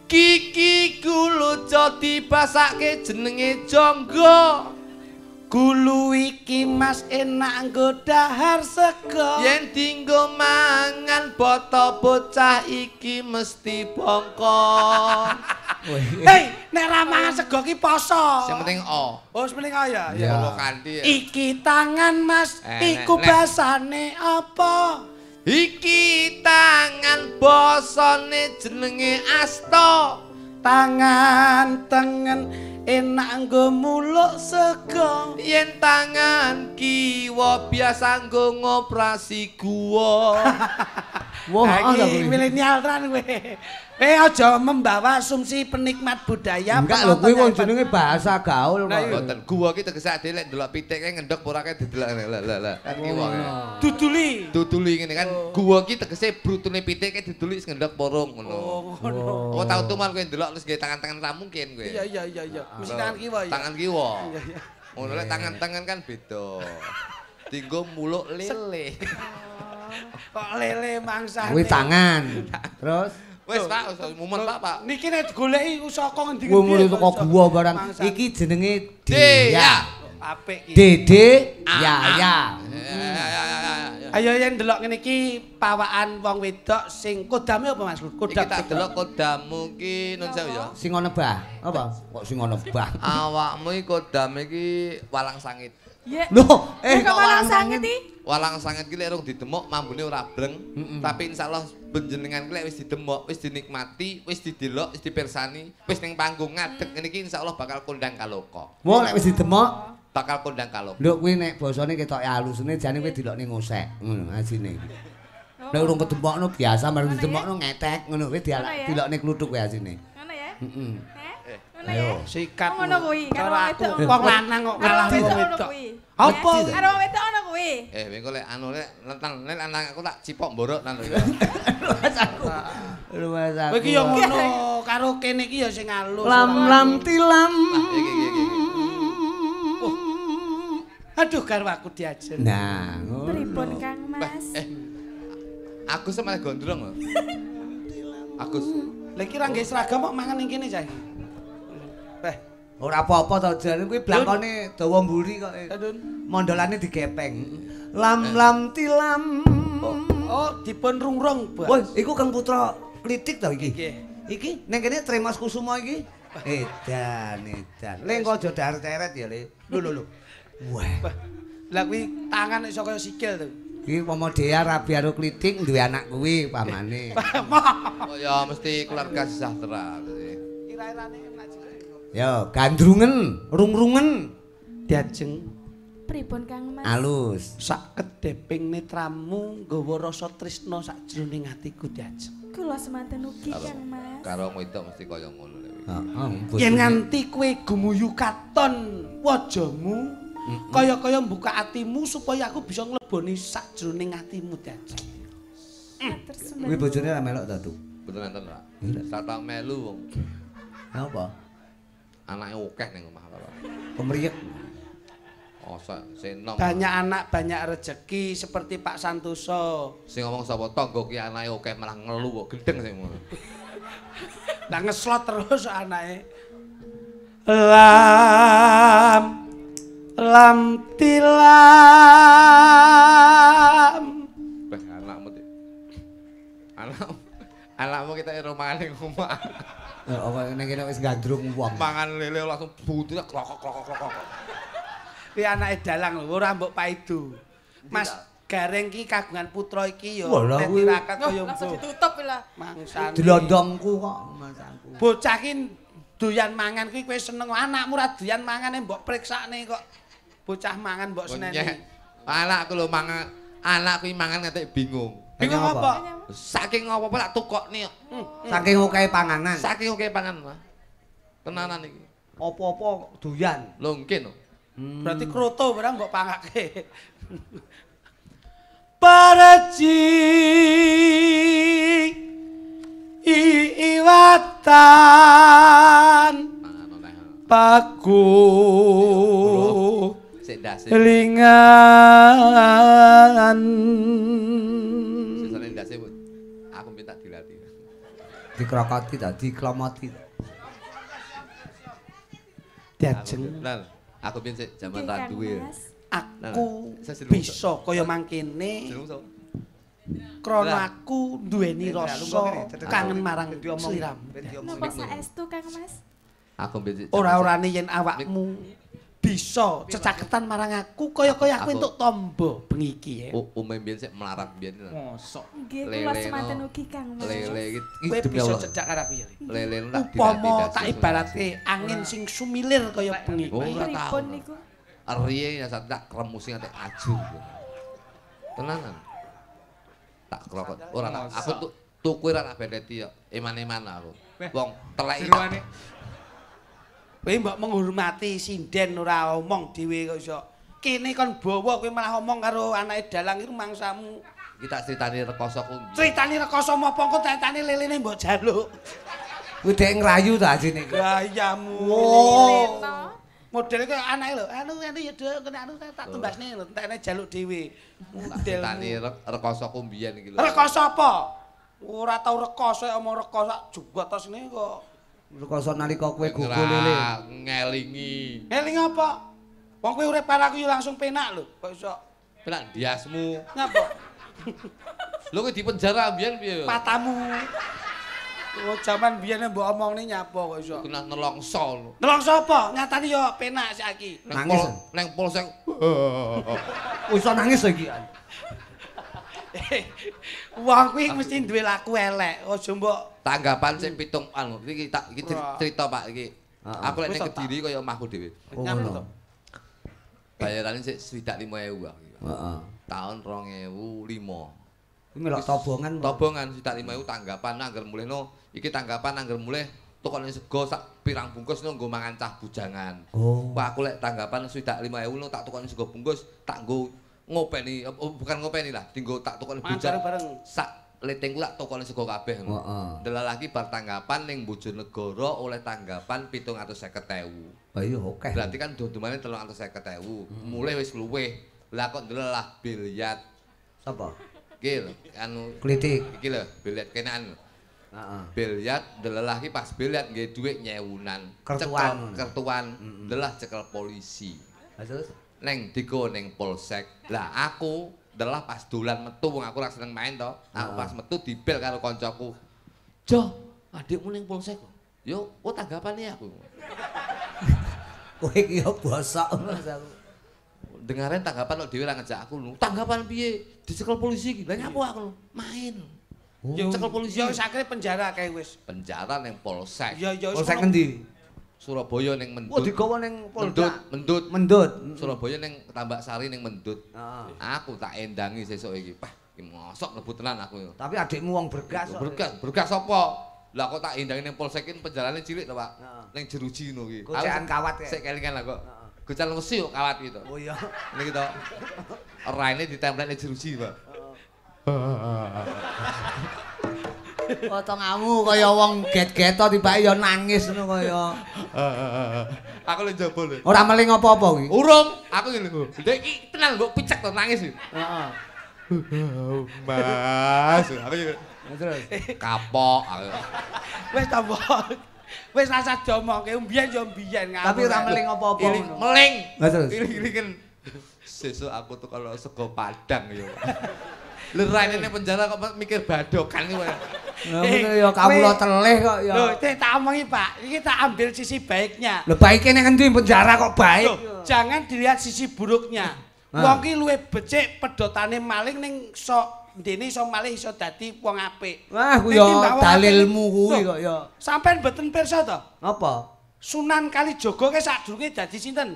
[SPEAKER 3] Kiki guluco dibasake jenenge jonggo.
[SPEAKER 2] Gulu iki Mas enak nggo dahar sego.
[SPEAKER 3] Yen dinggo mangan boto bocah iki mesti bongko.
[SPEAKER 2] Hei, nek ra mangan sego ki poso.
[SPEAKER 3] Sing penting o.
[SPEAKER 2] Oh, sing penting o ya.
[SPEAKER 3] Ya kanthi.
[SPEAKER 2] Iki tangan Mas, iku basane apa?
[SPEAKER 3] Iki tangan basane jenenge asta.
[SPEAKER 2] Tangan tengen enak nggo muluk sego.
[SPEAKER 3] Yen tangan kiwa biasa nggo ngoprasi guwa.
[SPEAKER 1] Wah,
[SPEAKER 2] iki milenial tenan kowe. Aja membawa asumsi penikmat budaya.
[SPEAKER 1] Enggak lho, kuwi wong jenenge bahasa gaul kok.
[SPEAKER 3] Mboten, guwa ki tegese ade lek ndelok pitik kae ngendhok ora kae didelok lha lha lha. Kan kiwa.
[SPEAKER 2] Duduli.
[SPEAKER 3] Duduli ngene kan. Guwa ki tegese brutune pitik kae diduli ngendhok porong ngono.
[SPEAKER 2] Oh, ngono.
[SPEAKER 3] Oh, tau tuman kowe ndelok terus nggae tangan-tangan ra mungkin kowe.
[SPEAKER 2] Iya iya iya iya. Mesti tangan kiwa ya.
[SPEAKER 3] Tangan kiwa.
[SPEAKER 2] Iya iya.
[SPEAKER 3] Ngono lek tangan-tangan kan beda. Dinggo muluk lele.
[SPEAKER 2] Kok lele mangsane.
[SPEAKER 1] Kuwi tangan. Terus
[SPEAKER 3] wis Pak, wis mumet Pak, Pak.
[SPEAKER 2] Niki nek digoleki saka ngendi-ngendi.
[SPEAKER 1] Wong teko guwa barang. Iki jenenge Dea.
[SPEAKER 2] Apik iki.
[SPEAKER 1] Dede ya ya.
[SPEAKER 2] Ayo yen ndelok ngene iki pawakan wong wedok sing kodame apa Mas? Kodam
[SPEAKER 3] iki tak delok kodamu ki nun sewu ya.
[SPEAKER 1] Sing ana bah. Apa? Kok sing ana bah?
[SPEAKER 3] Awakmu iki kodame iki walang sangit.
[SPEAKER 1] Loh,
[SPEAKER 4] kok walang sangit iki?
[SPEAKER 3] Walang sangit ki lek rung didemok mambune ora breng, tapi insyaallah panjenengan ki lek wis didemok, wis dinikmati, wis didelok, wis dipirsani, wis ning panggung ngadeg ngene iki insyaallah bakal kondang kaloka.
[SPEAKER 1] Wah, lek wis didemok
[SPEAKER 3] bakal kondang kaloka.
[SPEAKER 1] Lho kuwi nek basane ketoke alusne jane kowe dilokne ngosek ngono asine iki. Nek urung kedemokno biasa marang didemokno ngetek ngono kowe dilokne kluthuk kowe asine.
[SPEAKER 4] Ngono ya?
[SPEAKER 1] Heeh.
[SPEAKER 4] Ayo.
[SPEAKER 2] Sikat.
[SPEAKER 4] Ngono kuwi karo wedok.
[SPEAKER 2] Wong lanang kok kalah wong wedok. Apa?
[SPEAKER 4] Karo wong wedok ngono kuwi.
[SPEAKER 3] Mengko lek anu lek lentang lek lanang aku tak cipok mborok nang lho.
[SPEAKER 1] Lumasaku. Lumasaku.
[SPEAKER 2] Kowe iki yo ngono karo kene iki ya sing alus.
[SPEAKER 1] Lam lam tilam.
[SPEAKER 3] Iki iki iki.
[SPEAKER 2] Aduh karo aku diajen.
[SPEAKER 1] Nah, ngono.
[SPEAKER 4] Pripun Kang Mas?
[SPEAKER 3] Agus malah gondrong lho. Agus.
[SPEAKER 2] Lha iki ra nggae seragam kok mangan ning kene cah.
[SPEAKER 1] Ora apa-apa to jane kuwi blangkone dawa mburi kok. Mondolane digepeng. Lam lam tilam.
[SPEAKER 2] Oh, dipun rungrung, Bos.
[SPEAKER 1] Woi, iku Kang Putra Klitik to iki?
[SPEAKER 2] Nggih.
[SPEAKER 1] Iki ning kene Tremas Kusuma iki. Edan, edan. Le engko aja dahar ceret ya, Le. Lho lho lho. Wah.
[SPEAKER 2] Lah kuwi tangan iso kaya sikil to.
[SPEAKER 1] Iki pomo Dea rabi karo Klitik duwe anak kuwi pamane.
[SPEAKER 3] Oh ya mesti keluarga sejahtera mesti.
[SPEAKER 2] Ira-irane
[SPEAKER 1] yo, gandrungen, rungrungen
[SPEAKER 2] diajeng.
[SPEAKER 4] Pripun Kang Mas?
[SPEAKER 1] Alus.
[SPEAKER 2] Sak kedheping netramu nggawa rasa tresna sakjroning atiku diajeng.
[SPEAKER 4] Kula semanten ugi Kang Mas.
[SPEAKER 3] Karo wedok mesti kaya ngono lho.
[SPEAKER 1] Heeh.
[SPEAKER 2] Yen nganti kowe gumuyu katon wajamu, kaya-kaya mbuka atimu supaya aku bisa ngleboni sakjroning atimu diajeng.
[SPEAKER 1] Kuwi bojone ra melok ta, Tu?
[SPEAKER 3] Mboten enten, Pak. Sak tau melu wong.
[SPEAKER 1] Lha apa?
[SPEAKER 3] Anake akeh ning omah karo.
[SPEAKER 1] Kemriyek.
[SPEAKER 3] Oh, sing enom.
[SPEAKER 2] Banyak anak, banyak rezeki seperti Pak Santoso.
[SPEAKER 3] Sing ngomong sapa tangga ki anake akeh malah ngelu kok gendeng sing ngono.
[SPEAKER 2] Lah ngeslot terus anake. Lam lam tilam.
[SPEAKER 3] Beh anakmu. Anakmu kita romane omah.
[SPEAKER 1] Apa ning kene wis gandrung wong.
[SPEAKER 3] Mangan lele langsung buntute klokok-klokok-klokok.
[SPEAKER 2] Kuwi anake dalang lho, ora mbok paidu. Mas Gareng ki kagungan putra iki ya nek tirakat kaya
[SPEAKER 4] langsung ditutup lah.
[SPEAKER 2] Mangsane.
[SPEAKER 1] Dilondongku kok mangsangku.
[SPEAKER 2] Bocah ki doyan mangan kuwi kowe seneng, anakmu ora doyan mangane mbok priksakne kok. Bocah mangan mbok seneni.
[SPEAKER 3] Anakku lho mangan, anakku mangan nganti bingung.
[SPEAKER 2] Bingung apa?
[SPEAKER 3] Saking apa-apa tak tukokne kok.
[SPEAKER 1] Saking okehe panganan.
[SPEAKER 3] Saking okehe panganan. Tenanan iki.
[SPEAKER 1] Apa-apa doyan.
[SPEAKER 3] Lho nggih no.
[SPEAKER 2] Berarti kroto barang mbok pangake. Paraji iwatan paku lingan.
[SPEAKER 3] Sesane ndase aku minta dilatih.
[SPEAKER 1] Dikrokoti ta, diklomoti.
[SPEAKER 2] Diajeng.
[SPEAKER 3] Aku biyen sik jaman ra duwe.
[SPEAKER 2] Aku bisa kaya mangkene. Krana aku duweni rasa kangen marang sliramu.
[SPEAKER 4] Napa saestu Kang Mas?
[SPEAKER 3] Aku biyen
[SPEAKER 2] ora-orane yen awakmu bisa cecaketan marang aku kaya-kaya aku entuk tombo bengi iki ya.
[SPEAKER 3] Ume biyen sik melarat biyen.
[SPEAKER 5] Mosok.
[SPEAKER 4] Nggih kula semanten ugi Kang Mas.
[SPEAKER 3] Lele iki
[SPEAKER 2] kowe bisa cedhak karo aku ya.
[SPEAKER 3] Lele tak
[SPEAKER 2] upama tak ibaratke angin sing sumilir kaya bengi.
[SPEAKER 3] Ora tau.
[SPEAKER 4] Niku.
[SPEAKER 3] Riye ya tak kremusi nganti ajur. Tenanan. Tak krokot. Ora tak aku tuku ora tak bedeti yo. Eman-eman aku. Wong teleki.
[SPEAKER 2] Kowe mbok menghormati sinden ora omong dhewe kok iso. Kene kon bawa kowe malah omong karo anake dalang iki mangsamu.
[SPEAKER 3] Iki tak critani rekoso ku.
[SPEAKER 2] Critani rekoso apa engko critani lelene mbok jaluk.
[SPEAKER 1] Kuwi dhek ngrayu ta ajine iki.
[SPEAKER 2] Gayamu. Oh. Modele kaya anake lho. Anu anu ya Dek, kene anu tak tumbasne lho, entekne jaluk dhewe.
[SPEAKER 3] Tak critani rekoso ku mbiyen iki lho.
[SPEAKER 2] Rekoso apa? Ora tau rekoso omong rekoso jugotos ngene kok.
[SPEAKER 1] Rekoso nalika kowe gugu lele.
[SPEAKER 3] Ngelingi.
[SPEAKER 2] Ngelingi apa? Wong kowe urip karo aku yo langsung penak lho. Kok iso?
[SPEAKER 3] Penak ndiasmu.
[SPEAKER 2] Ngapa?
[SPEAKER 3] Lho kowe dipenjara mbiyen piye?
[SPEAKER 2] Patamu. Oh jaman biyen mbok omongne nyapa kok iso.
[SPEAKER 3] Kena nelongso lho.
[SPEAKER 2] Nelongso apa? Nyatane yo penak saiki.
[SPEAKER 1] Nangis
[SPEAKER 3] nang polsek.
[SPEAKER 1] Iso nangis lho iki.
[SPEAKER 2] Wong kuwi mesti duwe laku elek. Aja mbok
[SPEAKER 3] tanggapan sing pitung anu iki tak iki cerita Pak iki. Aku lek ning Kediri kaya omahku dhewe.
[SPEAKER 2] Nyapa to?
[SPEAKER 3] Bayarane sik 65.000 aku.
[SPEAKER 1] Heeh.
[SPEAKER 3] Tahun 2005.
[SPEAKER 1] Kuwi melok tobongan.
[SPEAKER 3] Tobongan 65.000 tanggapan angger mulihno iki tanggapan angger mulih tukone sego sak pirang bungkus no nggo mangan cah bujangan.
[SPEAKER 1] Oh.
[SPEAKER 3] Wah aku lek tanggapan 65.000 no tak tukone sego bungkus tak nggo ngopeni bukan ngopeni lah dinggo tak tukone bujang sak letingku tak tukone sego kabeh.
[SPEAKER 1] Heeh.
[SPEAKER 3] Ndelok lagi bar tanggapan ning Bojonegoro oleh tanggapan 750.000.
[SPEAKER 1] Lah iya akeh.
[SPEAKER 3] Berarti kan dodolane 350.000. Mulih wis luwih. Lah kok ndelelah biliar.
[SPEAKER 1] Sapa?
[SPEAKER 3] Iki lho anu
[SPEAKER 1] klitik.
[SPEAKER 3] Iki lho biliar kenaan.
[SPEAKER 1] Heeh.
[SPEAKER 3] Biliar ndelelah iki pas biliar nggih dhuwit nyewunan.
[SPEAKER 1] Kertuan.
[SPEAKER 3] Kertuan ndelah cekel polisi.
[SPEAKER 1] Lah terus
[SPEAKER 3] neng digo neng polsek. Lah aku ndelah pas dolan metu wong aku ora seneng main to. Aku pas metu dibel karo koncoku. Jo, adikmu ning polsek. Yo, oh tanggapane aku.
[SPEAKER 1] Kowe iki yo bosok Mas aku.
[SPEAKER 3] Dengaren tanggapan kok dhewe ra ngejak aku lho. Tanggapan piye? Dicekel polisi iki. Lah nyapo aku lho? Main.
[SPEAKER 2] Yo
[SPEAKER 3] cekel polisi.
[SPEAKER 2] Ya wis akhire penjara kae wis.
[SPEAKER 3] Penjara ning polsek.
[SPEAKER 2] Ya ya
[SPEAKER 1] polsek ngendi?
[SPEAKER 3] Surabaya ning Mendut.
[SPEAKER 1] Oh digawa ning Polda.
[SPEAKER 3] Mendut,
[SPEAKER 1] Mendut.
[SPEAKER 3] Surabaya ning Tambak Sari ning Mendut.
[SPEAKER 1] Heeh.
[SPEAKER 3] Aku tak endangi sesuk iki. Pah, iki mosok mlebu tenan aku.
[SPEAKER 1] Tapi adikmu wong bergas kok.
[SPEAKER 3] Bergas, bergas apa? Lah kok tak endangi ning polsek iki penjarane cilik to, Pak. Ning jeruji ngono iki.
[SPEAKER 1] Gocekan kawat
[SPEAKER 3] ya. Sik kelingan lah kok. Gocekan wesi kok kawat iki to.
[SPEAKER 1] Oh iya.
[SPEAKER 3] Niki to. Raine ditempelne jeruji, Pak.
[SPEAKER 1] Potonganmu kaya wong get-geto tibake ya nangis ngono kaya.
[SPEAKER 3] Aku lho njaba lho.
[SPEAKER 1] Ora meling apa-apa kuwi.
[SPEAKER 3] Urung, aku ngene lho. Dek iki tenan mbok picek to nangis iki.
[SPEAKER 1] Heeh.
[SPEAKER 3] Mas, aku
[SPEAKER 1] terus
[SPEAKER 3] kapok aku.
[SPEAKER 2] Wis ta, Mbok. Wis rasa diomongke mbiyen ya mbiyen ngawur.
[SPEAKER 1] Tapi ora meling apa-apa ngono.
[SPEAKER 3] Meling.
[SPEAKER 1] Lah terus.
[SPEAKER 3] Iling-ilingen. Sesuk aku tuh kalau sego padang ya. Lho raine ning penjara kok mikir badokan iki.
[SPEAKER 1] Lah ngono ya kawula telih kok ya.
[SPEAKER 2] Lho, tak omongi, Pak. Iki tak ambil sisi baiknya.
[SPEAKER 1] Lho baike ning endi penjara kok baik?
[SPEAKER 2] Loh, jangan dilihat sisi buruknya. Wong ki luwih becik pedhotane maling ning sok ndene iso malih iso dadi wong apik.
[SPEAKER 1] Wah, kuwi ya dalilmu kuwi kok ya.
[SPEAKER 2] Sampeyan mboten pirsa to?
[SPEAKER 1] Apa?
[SPEAKER 2] Sunan Kalijaga ke sadurunge dadi sinten?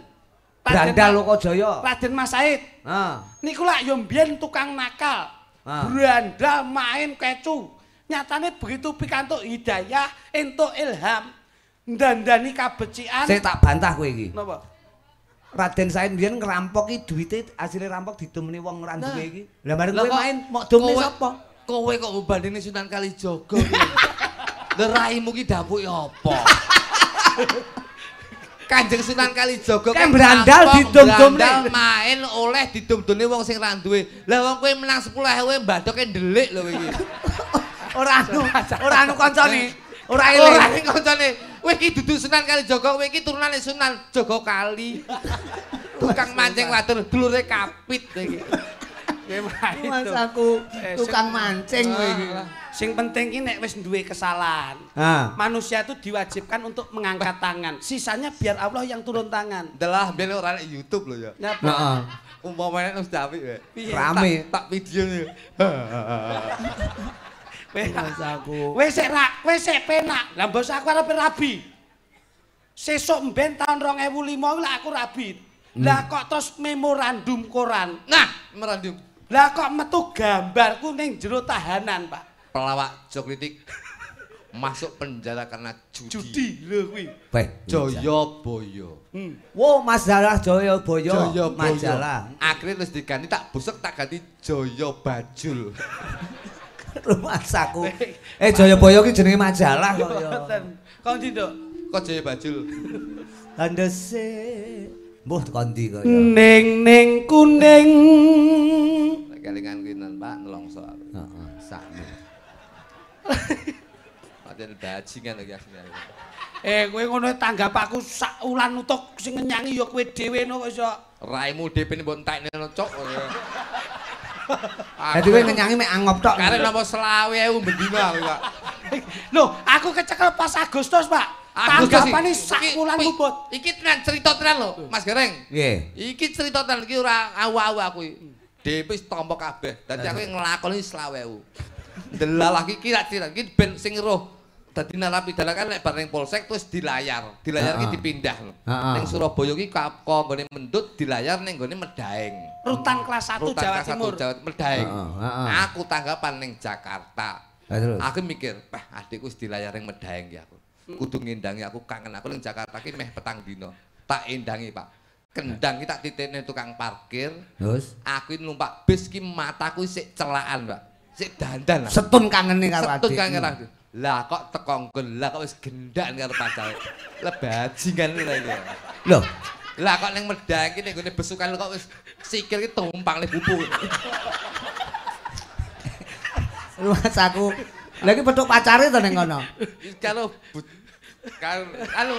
[SPEAKER 1] Brandal Lokajaya.
[SPEAKER 2] Raden Mas Said.
[SPEAKER 1] Heeh.
[SPEAKER 2] Niku lak ya mbiyen tukang nakal. Brandal main kecu. Nyatane begitu pikantuk hidayah, entuk ilham, ndandani kabecikan.
[SPEAKER 1] Sik tak bantah kowe iki.
[SPEAKER 2] Napa?
[SPEAKER 1] Raden Said mbiyen ngerampok iki duwite asile rampok didomne wong ora duwe iki. Lah bareng kowe main mok domne sapa?
[SPEAKER 3] Kowe kok mbandingne Sunan Kalijaga kuwi. Lha raimu ki dapuke apa? Kanjeng Sunan Kalijaga
[SPEAKER 1] kan brandal didom-domne
[SPEAKER 3] main oleh didom-domne wong sing ra duwe. Lah wong kowe menang 10.000 mbadoke ndelik lho kowe iki.
[SPEAKER 1] Ora anu, ora anu kancane. Ora eling.
[SPEAKER 3] Ora ning kancane. Kowe iki dudu Sunan Kalijaga, kowe iki turunane Sunan Jaga Kali. Tukang mancing wadon dulure kapit kowe iki.
[SPEAKER 1] Mas aku tukang mancing kowe iki.
[SPEAKER 2] Sing penting ki nek wis duwe kesalahan. Manusia itu diwajibkan untuk mengangkat tangan. Sisanya biar Allah yang turun tangan.
[SPEAKER 3] Delah ben ora nek YouTube lho ya.
[SPEAKER 1] Heeh.
[SPEAKER 3] Umpamane wis apik kowe.
[SPEAKER 1] Rame
[SPEAKER 3] tak video.
[SPEAKER 1] Mas aku.
[SPEAKER 2] Wis sik ra, wis sik penak. Lah mbos aku arep rabi. Sesuk mben taun 2005 kuwi lak aku rabi. Lah kok terus memorandum koran.
[SPEAKER 3] Nah, memorandum.
[SPEAKER 2] Lah kok metu gambarku ning jero tahanan, Pak.
[SPEAKER 3] Pelawak Joklitik masuk penjara karena judi.
[SPEAKER 2] Judi lho kuwi.
[SPEAKER 3] Jayabaya.
[SPEAKER 1] Wo, majalah Jayabaya. Majalah.
[SPEAKER 3] Akhirnya terus diganti tak busek tak ganti Jaya Bajul.
[SPEAKER 1] Mas aku. Jayabaya ki jenenge majalah kok ya.
[SPEAKER 2] Kok ndi, Nduk?
[SPEAKER 3] Kok Jaya Bajul.
[SPEAKER 1] Landese. Mbuh teko ndi kok ya.
[SPEAKER 2] Ning ning kuning.
[SPEAKER 3] Nek kelingan kuwi Pak nelongso aku.
[SPEAKER 1] Heeh, sakno.
[SPEAKER 3] Pancen bajingan lagi asline.
[SPEAKER 2] Kowe ngono tanggap aku sak wulan utuk sing ngenyangi ya kowe dhewe no kok iso.
[SPEAKER 3] Raimu dhewe mbok entekne cok.
[SPEAKER 1] Dadi kowe ngenyangi mek angop tok.
[SPEAKER 3] Karep nampa 25.000 bendina aku, Pak.
[SPEAKER 2] Lho, aku kecekel pas Agustus, Pak. Tanggapane sak wulan luput.
[SPEAKER 3] Iki tenan cerita tenan lho, Mas Gareng.
[SPEAKER 1] Nggih.
[SPEAKER 3] Iki cerita tenan iki ora awu-awu aku iki. DP wis tampa kabeh. Dadi aku nglakoni 25.000. Delalah iki tak cerita iki ben sing roh. Dadi narapidana kan nek bar ning polsek terus dilayar. Dilayar iki dipindah lho. Ning Surabaya iki kok nggone Mendut dilayar ning nggone Medaeng.
[SPEAKER 2] Rutan kelas 1 Jawa Timur.
[SPEAKER 3] Jawa Medaeng. Aku tanggapan ning Jakarta. Aku mikir, "Peh, adikku wis dilayar ning Medaeng ki aku. Kudu ngendangi aku kangen aku ning Jakarta ki meh petang dina." Tak endangi, Pak. Kendang ki tak titipne tukang parkir.
[SPEAKER 1] Terus
[SPEAKER 3] aku numpak bis ki mataku sik celakan, Pak. Sik dandan lah.
[SPEAKER 1] Setun kangene karo adik.
[SPEAKER 3] Setun kangen adik. Lah kok teko nggon, lah kok wis gendak karo pacare. Lah bajingan lho iki.
[SPEAKER 1] Lho,
[SPEAKER 3] lah kok ning Medaeng ki ning nggone besukan kok wis sikil ki tumpang le pupu.
[SPEAKER 1] Mas aku. Lah iki petuk pacare to ning kono.
[SPEAKER 3] Karo karo anu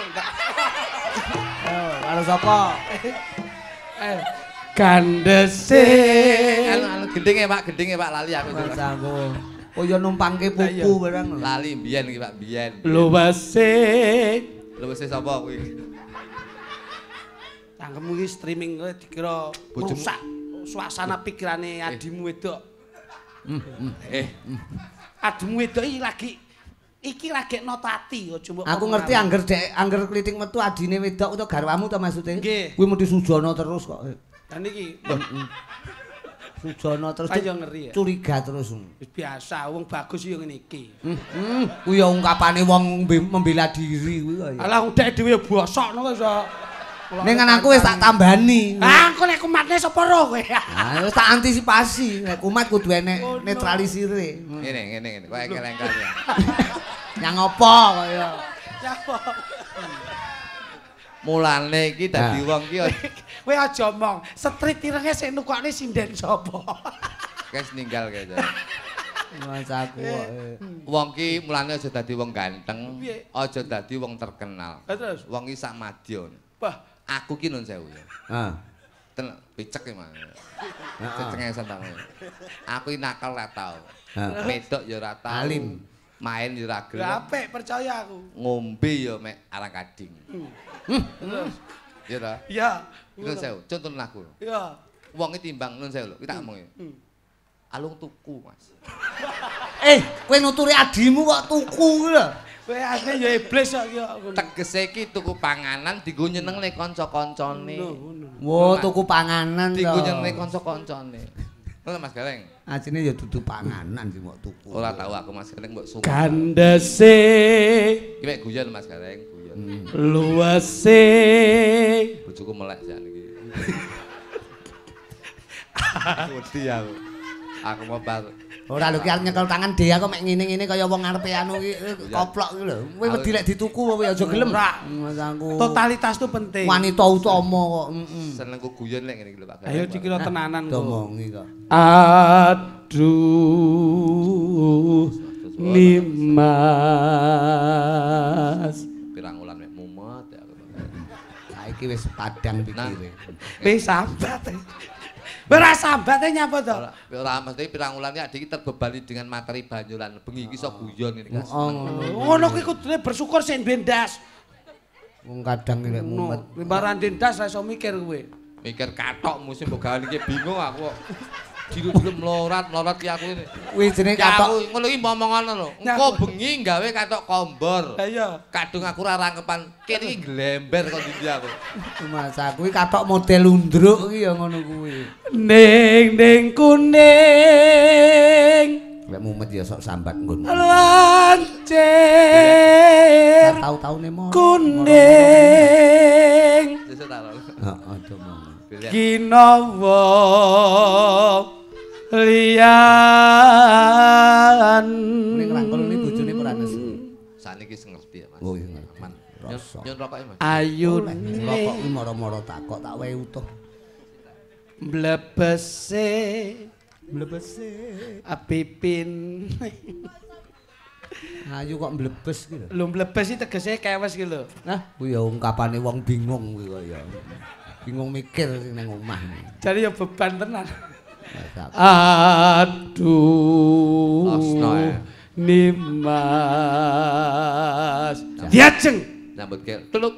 [SPEAKER 1] karo sapa?
[SPEAKER 2] Gandese.
[SPEAKER 3] Anu gendinge Pak, gendinge Pak lali aku.
[SPEAKER 1] Mas aku. Oh ya numpangke pupu barang.
[SPEAKER 3] Lali mbiyen iki Pak, mbiyen.
[SPEAKER 2] Luwese.
[SPEAKER 3] Luwese sapa kuwi?
[SPEAKER 2] Cangkemmu iki streaming kowe dikira rusak suasana pikirane adimu wedok. Adimu wedok iki lagi iki lagi notati aja mbok.
[SPEAKER 1] Aku ngerti angger dek angger klitik metu adine wedok utawa garwamu to maksude. Kuwi mesti sujana terus kok.
[SPEAKER 2] Lah niki
[SPEAKER 1] Sujono terus
[SPEAKER 2] ngeri ya?
[SPEAKER 1] Curiga terus.
[SPEAKER 2] Wis biasa wong bagus yo ngene iki.
[SPEAKER 1] Kuwi ya ungkapane wong membela diri kuwi kok ya.
[SPEAKER 2] Alah wong dhek dhewe bosok ngono kok iso.
[SPEAKER 1] Ning aku wis tak tambani.
[SPEAKER 2] Ah engko nek kumatne sapa ro kowe.
[SPEAKER 1] Ah wis tak antisipasi nek kumat kudu enek netralisire.
[SPEAKER 3] Ngene ngene ngene kok engkel-engkel ya.
[SPEAKER 1] Nyang apa kok ya.
[SPEAKER 2] Nyapa.
[SPEAKER 3] Mulane iki dadi wong ki
[SPEAKER 2] kowe aja omong, street irenge sing nukokne sinden sapa?
[SPEAKER 3] Wis ninggal kae.
[SPEAKER 1] Mas aku kok.
[SPEAKER 3] Wong ki mulane aja dadi wong ganteng, aja dadi wong terkenal.
[SPEAKER 2] Terus
[SPEAKER 3] wong ki sak madya.
[SPEAKER 2] Wah,
[SPEAKER 3] aku ki nun sewu ya.
[SPEAKER 1] Heeh.
[SPEAKER 3] Ten picek ki Mas. Cengengesan ta. Aku ki nakal ora tau. Wedok ya ora tau.
[SPEAKER 1] Alim.
[SPEAKER 3] Main ya ora gelem.
[SPEAKER 2] Lah apik percaya aku.
[SPEAKER 3] Ngombe ya mek arang kading.
[SPEAKER 2] Terus
[SPEAKER 3] ya ta?
[SPEAKER 2] Iya.
[SPEAKER 3] Nun sewu, contoh aku.
[SPEAKER 2] Iya.
[SPEAKER 3] Wong iki timbang nun sewu lho, iki tak omongi. Alung tuku, Mas.
[SPEAKER 1] Kowe nuturi adimu kok tuku kuwi lho.
[SPEAKER 2] Kowe asline ya iblis kok ya.
[SPEAKER 3] Tegese iki tuku panganan dienggo nyenengne kanca-kancane.
[SPEAKER 1] Wo, tuku panganan to.
[SPEAKER 3] Dienggo nyenengne kanca-kancane. Ngono Mas Gareng.
[SPEAKER 1] Asline ya dudu panganan sing mbok tuku.
[SPEAKER 3] Ora tau aku Mas Gareng mbok sungguh.
[SPEAKER 2] Gandese.
[SPEAKER 3] Iki mek guyon Mas Gareng, guyon.
[SPEAKER 2] Luwese.
[SPEAKER 3] Bojoku melek jan iki. Wedi aku. Aku mau bar.
[SPEAKER 1] Ora lho ki arep nyekel tangan Dea kok mek ngene-ngene kaya wong ngarepe anu ki koplok ki lho. Kowe wedi lek dituku kowe aja gelem.
[SPEAKER 2] Ora.
[SPEAKER 1] Mas aku.
[SPEAKER 2] Totalitas itu penting.
[SPEAKER 1] Wanita utama kok. Heeh.
[SPEAKER 3] Senengku guyon lek ngene iki lho Pak.
[SPEAKER 2] Ayo dikira tenanan kok.
[SPEAKER 1] Domongi kok.
[SPEAKER 2] Aduh Nimas.
[SPEAKER 3] Pirang wulan mek mumet ya aku.
[SPEAKER 1] Saiki wis padang pikire.
[SPEAKER 2] Wis sambat. Ora sambate nyapa to?
[SPEAKER 3] Ora mesti pirang wulan iki adik terbebani dengan materi banyolan. Bengi iki iso guyon ngene iki.
[SPEAKER 2] Ngono kuwi kudune bersyukur sing duwe ndas.
[SPEAKER 1] Wong kadang nek mumet.
[SPEAKER 2] Limbaran ndas ra iso mikir kowe.
[SPEAKER 3] Mikir katok musim mbok gawe iki bingung aku kok. Jiru-jiru mlorat-mlorat ki aku ini.
[SPEAKER 1] Kuwi jenenge katok.
[SPEAKER 3] Ngono iki momongan lho. Engko bengi gawe katok kombor.
[SPEAKER 2] Ha iya.
[SPEAKER 3] Kadung aku ora rangkepan. Kene iki glember kok ndi aku.
[SPEAKER 1] Mas aku iki katok model undruk iki ya ngono kuwi.
[SPEAKER 2] Ning ning kuning.
[SPEAKER 1] Lek mumet ya sok sambat nggon.
[SPEAKER 2] Lancir.
[SPEAKER 1] Tau-taune moro.
[SPEAKER 2] Kuning.
[SPEAKER 3] Sesuk tak lho.
[SPEAKER 1] Heeh, domong.
[SPEAKER 2] Kinawa liyan.
[SPEAKER 1] Ning rangkul ni bojone ora nesu.
[SPEAKER 3] Saniki wis ngerti ya, Mas.
[SPEAKER 1] Oh, iya ngerti.
[SPEAKER 3] Aman. Nyun rokoke, Mas.
[SPEAKER 2] Ayune
[SPEAKER 1] rokok kuwi moro-moro takok tak wehi utuh.
[SPEAKER 2] Mlebese
[SPEAKER 1] mlebese
[SPEAKER 2] apipin.
[SPEAKER 1] Ayu kok mlebes ki lho.
[SPEAKER 2] Lho mlebes iki tegese kewes ki lho.
[SPEAKER 1] Nah, kuwi ya ungkapane wong bingung kuwi kok ya. Bingung mikir sing nang omah.
[SPEAKER 2] Jare ya beban tenan. Aduh. Nimas. Diajeng
[SPEAKER 3] nyambut gawe. Teluk,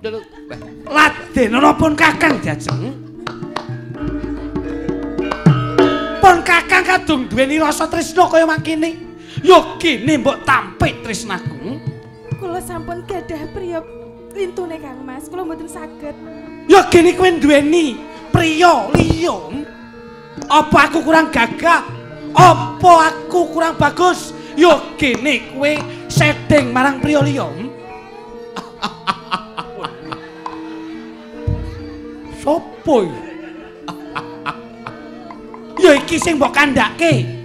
[SPEAKER 3] teluk.
[SPEAKER 2] Laden ana pun Kakang diajeng. Pun Kakang kadung duweni rasa tresna kaya mangkene. Ya kene mbok tampik tresnaku.
[SPEAKER 4] Kula sampun gadah priya lintune Kang Mas, kula mboten saged.
[SPEAKER 2] Ya gene kowe duweni priya liya. Apa aku kurang gagah? Apa aku kurang bagus? Ya gene kowe sedeng marang priya liya. Sopo iki? Ya iki sing mbok kandhake.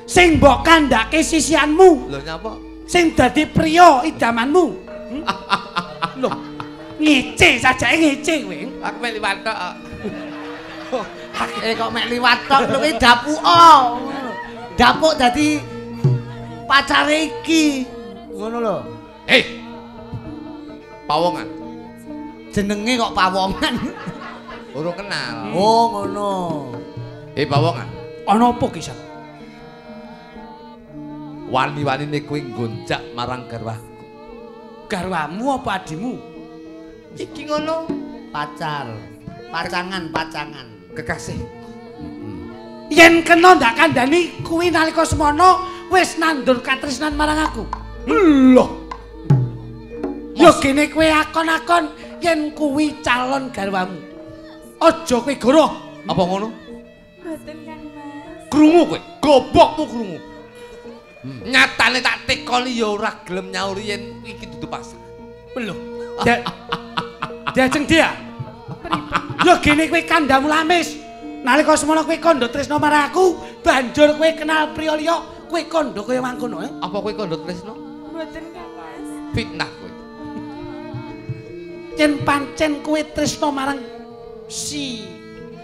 [SPEAKER 2] Sing mbok kandhake sisianmu.
[SPEAKER 3] Lho nyapa?
[SPEAKER 2] Sing dadi priya idamanmu. Lho, ngece sajake ngece kowe.
[SPEAKER 3] Aku mek liwat tok.
[SPEAKER 1] Kok mek liwat tok lho kuwi dapuka. Dapuk dadi pacare iki. Ngono lho.
[SPEAKER 3] Hei. Pawongan.
[SPEAKER 1] Jenenge kok Pawongan.
[SPEAKER 3] Urung kenal.
[SPEAKER 1] Oh, ngono.
[SPEAKER 3] Pawongan.
[SPEAKER 2] Ana apa ki, San?
[SPEAKER 3] Wani-wanine kowe nggonjak marang garwaku.
[SPEAKER 2] Garwamu apa adimu?
[SPEAKER 3] Iki ngono.
[SPEAKER 1] Pacar. Pacangan, pacangan.
[SPEAKER 3] Kekasih.
[SPEAKER 2] Yen kena ndak kandhani kuwi nalika semono wis nandur katresnan marang aku. Lho. Ya gene kowe akon-akon yen kuwi calon garwamu. Aja kowe goroh.
[SPEAKER 3] Apa ngono?
[SPEAKER 4] Mboten Kang Mas.
[SPEAKER 3] Krungu kowe, gobokmu krungu. Nyatane tak tekoni ya ora gelem nyauri yen iki dudu pasangan.
[SPEAKER 2] Lho. Diajeng dia. Ya gene kowe kandhamu lamis. Nalika semono kowe kandha tresna marang aku, banjur kowe kenal priya liya, kowe kandha kaya mangkono.
[SPEAKER 3] Apa kowe kandha tresna?
[SPEAKER 4] Mboten Kang Mas.
[SPEAKER 3] Fitnah kowe.
[SPEAKER 2] Yen pancen kowe tresna marang si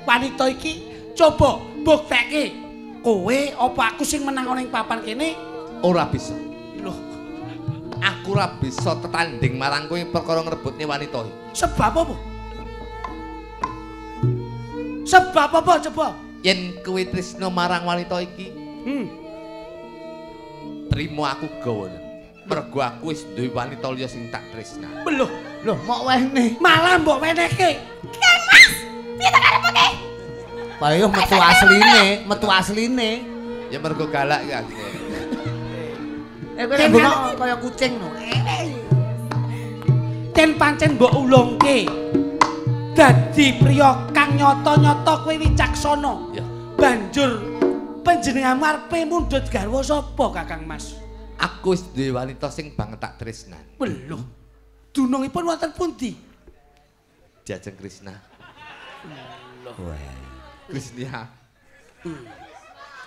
[SPEAKER 2] wanita iki, coba buktekke kowe apa aku sing menang ana ing papan kene?
[SPEAKER 3] Ora bisa.
[SPEAKER 2] Loh,
[SPEAKER 3] aku ora bisa tetanding marang kowe perkara ngrebutne wanita iki.
[SPEAKER 2] Sebab apa? Sebab apa coba?
[SPEAKER 3] Yen kowe tresna marang wanita iki, trimo aku gawa. Mergo aku wis duwe wanita liya sing tak tresnani.
[SPEAKER 2] Loh,
[SPEAKER 1] lho mok wehne.
[SPEAKER 2] Malah mbok wenehke.
[SPEAKER 4] Kang Mas, piye to karepmu ki?
[SPEAKER 1] Payo metu asline, metu asline.
[SPEAKER 3] Ya mergo galak iki asline.
[SPEAKER 1] Kowe nek bengok kaya kucing no.
[SPEAKER 2] Yen pancen mbok ulungke dadi priya kang nyata-nyata kowe wicaksana.
[SPEAKER 3] Ya.
[SPEAKER 2] Banjur panjenenganmu arepe mundhut garwa sapa Kakang Mas?
[SPEAKER 3] Aku wis duwe wanita sing banget tak tresnani.
[SPEAKER 2] Lho. Dunungipun wonten pundi?
[SPEAKER 3] Diajeng Krishna.
[SPEAKER 2] Lho.
[SPEAKER 3] Krishna.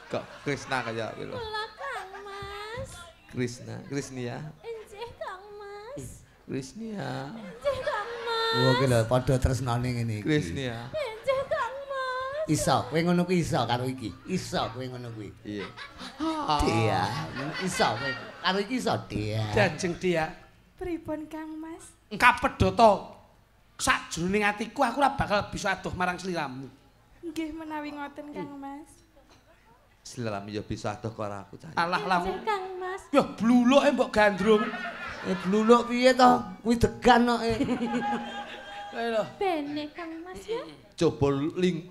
[SPEAKER 3] Kok Krishna kaya kowe lho.
[SPEAKER 4] Kang Mas.
[SPEAKER 3] Krishna, Krishnia.
[SPEAKER 4] Enjih Kang Mas.
[SPEAKER 3] Krishnia.
[SPEAKER 4] Enjih Kang Mas.
[SPEAKER 1] Wah, ki lho padha tresnane ngene iki.
[SPEAKER 3] Krishnia.
[SPEAKER 4] Enjih Kang Mas.
[SPEAKER 1] Iso, kowe ngono kuwi iso karo iki. Iso kowe ngono kuwi.
[SPEAKER 3] Iya.
[SPEAKER 1] Dia, iso kowe. Karo iki iso dia.
[SPEAKER 2] Jajeng dia.
[SPEAKER 4] Pripun Kang Mas?
[SPEAKER 2] Kapedhota sakjroning atiku aku ora bakal bisa adoh marang sliramu.
[SPEAKER 4] Nggih menawi ngoten Kang Mas.
[SPEAKER 3] Sliramu ya bisa adoh karo aku cah.
[SPEAKER 2] Alah lamu.
[SPEAKER 4] Kang Mas.
[SPEAKER 2] Ya bluluke mbok gandrung.
[SPEAKER 1] Bluluk piye to? Kuwi degan kok.
[SPEAKER 2] Lho.
[SPEAKER 4] Bene Kang Mas ya.
[SPEAKER 3] Coba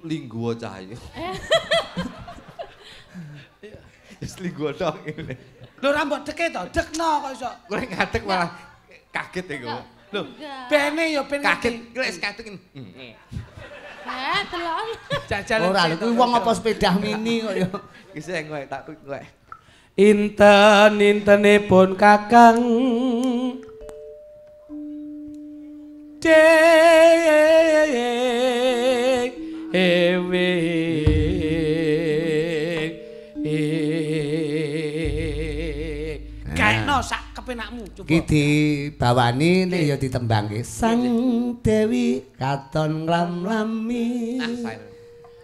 [SPEAKER 3] lingguo cah iki. Wis lingguo tok ngene.
[SPEAKER 2] Lho ora mbok deke to, dekno kok iso.
[SPEAKER 3] Kowe ngadeg malah kaget iku.
[SPEAKER 2] Lho, bene ya ben
[SPEAKER 3] kaget, wis kaget.
[SPEAKER 4] Delok.
[SPEAKER 2] Jajal.
[SPEAKER 1] Ora lho kuwi wong apa sepeda mini kok ya.
[SPEAKER 3] Iki sing kowe tak kowe.
[SPEAKER 2] Inten-intenipun Kakang Dewi. Gaekno sak kepenakmu coba.
[SPEAKER 1] Iki dibawani nek ya ditembangke. Sang Dewi katon nglam-lami.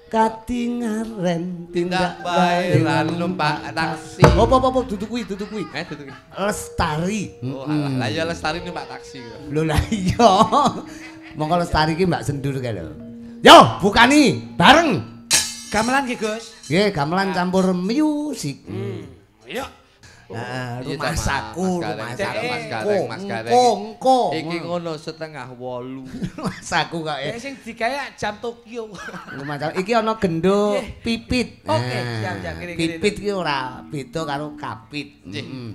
[SPEAKER 1] Katingaren tindak
[SPEAKER 3] bae lan numpak taksi.
[SPEAKER 1] Apa-apa dudu kuwi, dudu kuwi.
[SPEAKER 3] Dudu kuwi.
[SPEAKER 1] Lestari.
[SPEAKER 3] Oh, alah, lah ya Lestari numpak taksi.
[SPEAKER 1] Lho lah iya. Monggo Lestari iki Mbak Sendur kae lho. Yo, bukani bareng.
[SPEAKER 2] Gamelan nggih, Gus.
[SPEAKER 1] Nggih, gamelan campur musik.
[SPEAKER 2] Ayo.
[SPEAKER 1] Nah, rumah saku, rumah saku,
[SPEAKER 3] Mas Gareng.
[SPEAKER 1] Engko.
[SPEAKER 3] Iki ngono 7:30.
[SPEAKER 1] Rumah saku kok.
[SPEAKER 2] Sing digawe jam Tokyo.
[SPEAKER 1] Rumah saku iki ana gendho pipit.
[SPEAKER 2] Oke, siap-siap kene-kene.
[SPEAKER 1] Pipit ki ora beda karo kapit. Heeh.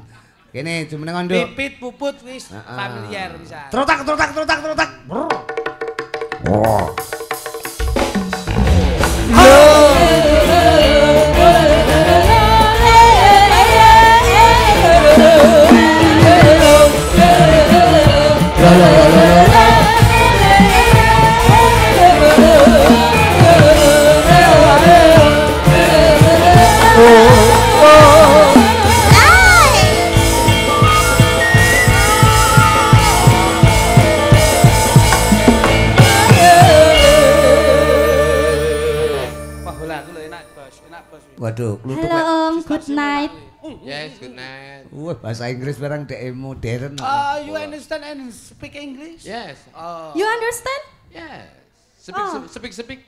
[SPEAKER 1] Kene jumeneng nduk.
[SPEAKER 2] Pipit puput wis familiar bisa.
[SPEAKER 1] Trotak trotak trotak trotak. Waduh, kluthuk.
[SPEAKER 4] Hello Om, good night.
[SPEAKER 3] Yes, good night.
[SPEAKER 1] Wah, bahasa Inggris barang dhek modern.
[SPEAKER 2] You understand and speak English?
[SPEAKER 3] Yes.
[SPEAKER 4] You understand?
[SPEAKER 3] Yes. Speak speak speak.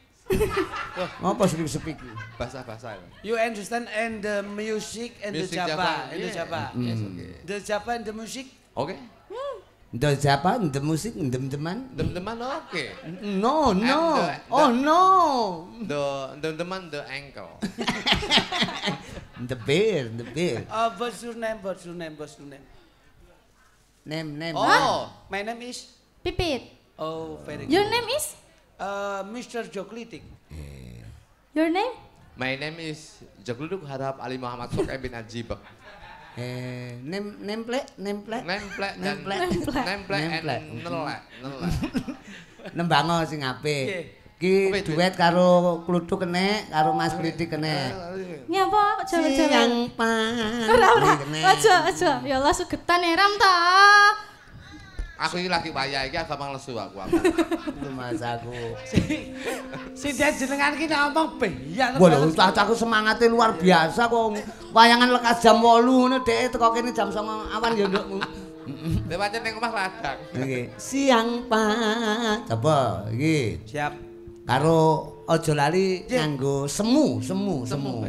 [SPEAKER 1] Apa speak speak?
[SPEAKER 3] Bahasa-bahasa.
[SPEAKER 2] You understand and the music and the Java, and the Java.
[SPEAKER 3] Yes, okay.
[SPEAKER 2] The Java and the music.
[SPEAKER 3] Oke.
[SPEAKER 1] The Java, the music, dem-deman.
[SPEAKER 3] Dem-deman oke.
[SPEAKER 1] No, no. Oh no.
[SPEAKER 3] The dem-deman the ankle.
[SPEAKER 1] The bear, the bear.
[SPEAKER 2] What's your name? What's your name? What's your name?
[SPEAKER 1] Name, name.
[SPEAKER 3] Oh,
[SPEAKER 2] my name is
[SPEAKER 4] Pipit.
[SPEAKER 2] Oh, very good.
[SPEAKER 4] Your name is?
[SPEAKER 2] Mr. Joklitik.
[SPEAKER 4] Your name?
[SPEAKER 3] My name is Jokluduk Harap Ali Muhammad Sok bin Ajibek.
[SPEAKER 1] Nemplek, nemplek,
[SPEAKER 3] nemplek, nemplek, nemplek, nelek, nelek.
[SPEAKER 1] Nembango sing apik. Ki duet karo Kluthuk kenek, karo Mas Klitik kenek.
[SPEAKER 4] Nyapa kok jawa-jawa?
[SPEAKER 1] Siang pan.
[SPEAKER 4] Ora ora. Aja aja. Ya Allah sugetan eram ta.
[SPEAKER 3] Aku iki lagi wayah iki gampang lesu aku.
[SPEAKER 1] Mas aku.
[SPEAKER 2] Sing jenengan iki nek omong beyal.
[SPEAKER 1] Wah lho, aku semangate luar biasa kok. Wayangan lekas jam 8 ngono dhek teko kene jam 9 awan ya nduk.
[SPEAKER 3] Lha pancen ning omah ladang.
[SPEAKER 1] Nggih. Siang Pak. Coba iki.
[SPEAKER 2] Siap.
[SPEAKER 1] Karo aja lali nganggo semu, semu, semu.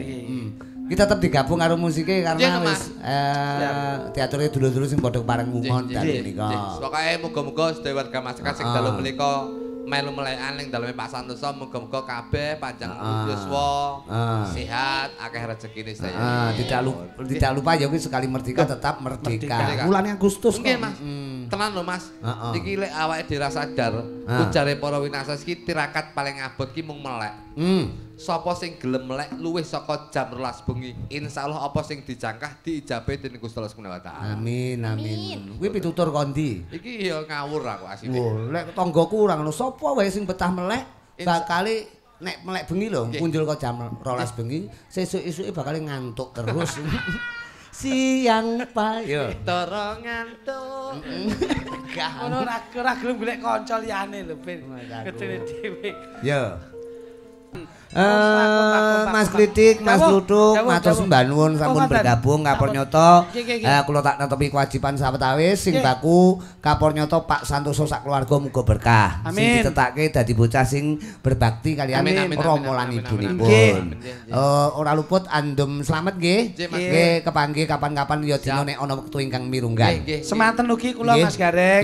[SPEAKER 1] Kita tetep digabung karo musike karena wis diaturi dulur-dulur sing padha pareng ngungon dalu menika.
[SPEAKER 3] Pokoke muga-muga sedaya warga masyarakat sing dalu menika melu melekan ning daleme Pak Santoso muga-muga kabeh panjang yuswa, sehat, akeh rezekine sedaya.
[SPEAKER 1] Tidak lupa ya kuwi sekali merdeka tetap merdeka. Bulan Agustus
[SPEAKER 3] kok. Nggih, Mas. Tenan lho, Mas. Iki lek awake dhewe ra sadar, ujare para winasa iki tirakat paling abot ki mung melek. Sapa sing gelem melek luwih saka jam 12 bengi, insyaallah apa sing dijangkah diijabahi dening Gusti Allah Subhanahu wa taala.
[SPEAKER 1] Amin amin. Kuwi pitutur kondi.
[SPEAKER 3] Iki ya ngawur aku asline.
[SPEAKER 1] Lho, lek tanggaku ora ngono, sapa wae sing betah melek bakale nek melek bengi lho, punjul kok jam 12 bengi, sesuk-esuke bakale ngantuk terus. Siang Pak yo.
[SPEAKER 3] Toro ngantuk.
[SPEAKER 2] Ngono ora gelem golek kanca liyane lho ben. Gedene dhewe.
[SPEAKER 1] Yo. Mas Klitik, Mas Kluthuk, matur sembah nuwun sampun bergabung Kapor Nyoto. Kula tak netepi kewajiban sawetawis sing baku Kapor Nyoto Pak Santoso sak keluarga muga berkah. Sing ditetake dadi bocah sing berbakti kaliyan rama lan ibunipun. Ora luput andum slamet nggih. Nggih kepanggih kapan-kapan ya dina nek ana wektu ingkang mirunggan.
[SPEAKER 2] Semanten ugi kula Mas Gareng.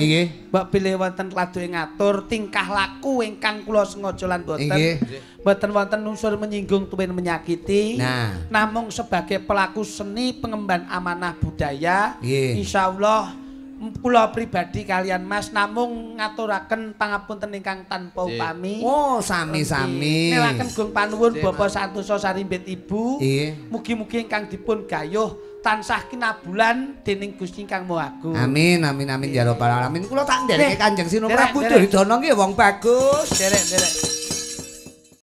[SPEAKER 2] Mbok bilih wonten kladuhe ngatur tingkah laku ingkang kula sengaja lan boten. Boten wonten unsur menyinggung tuwin menyakiti. Nah. Namung sebagai pelaku seni pengemban amanah budaya, insyaallah kula pribadi kalian Mas namung ngaturaken pangapunten ingkang tanpa upami.
[SPEAKER 1] Oh, sami-sami.
[SPEAKER 2] Nelaken gung panuwun Bapak Santoso sarimbit Ibu. Mugi-mugi ingkang dipun gayuh tansah kinabulan dening Gusti Ingkang Maha Agung.
[SPEAKER 1] Amin amin amin ya rabbal alamin. Kula tak ndereke Kanjeng Sinu Prabu Duryudana nggih wong bagus.
[SPEAKER 2] Derek-derek.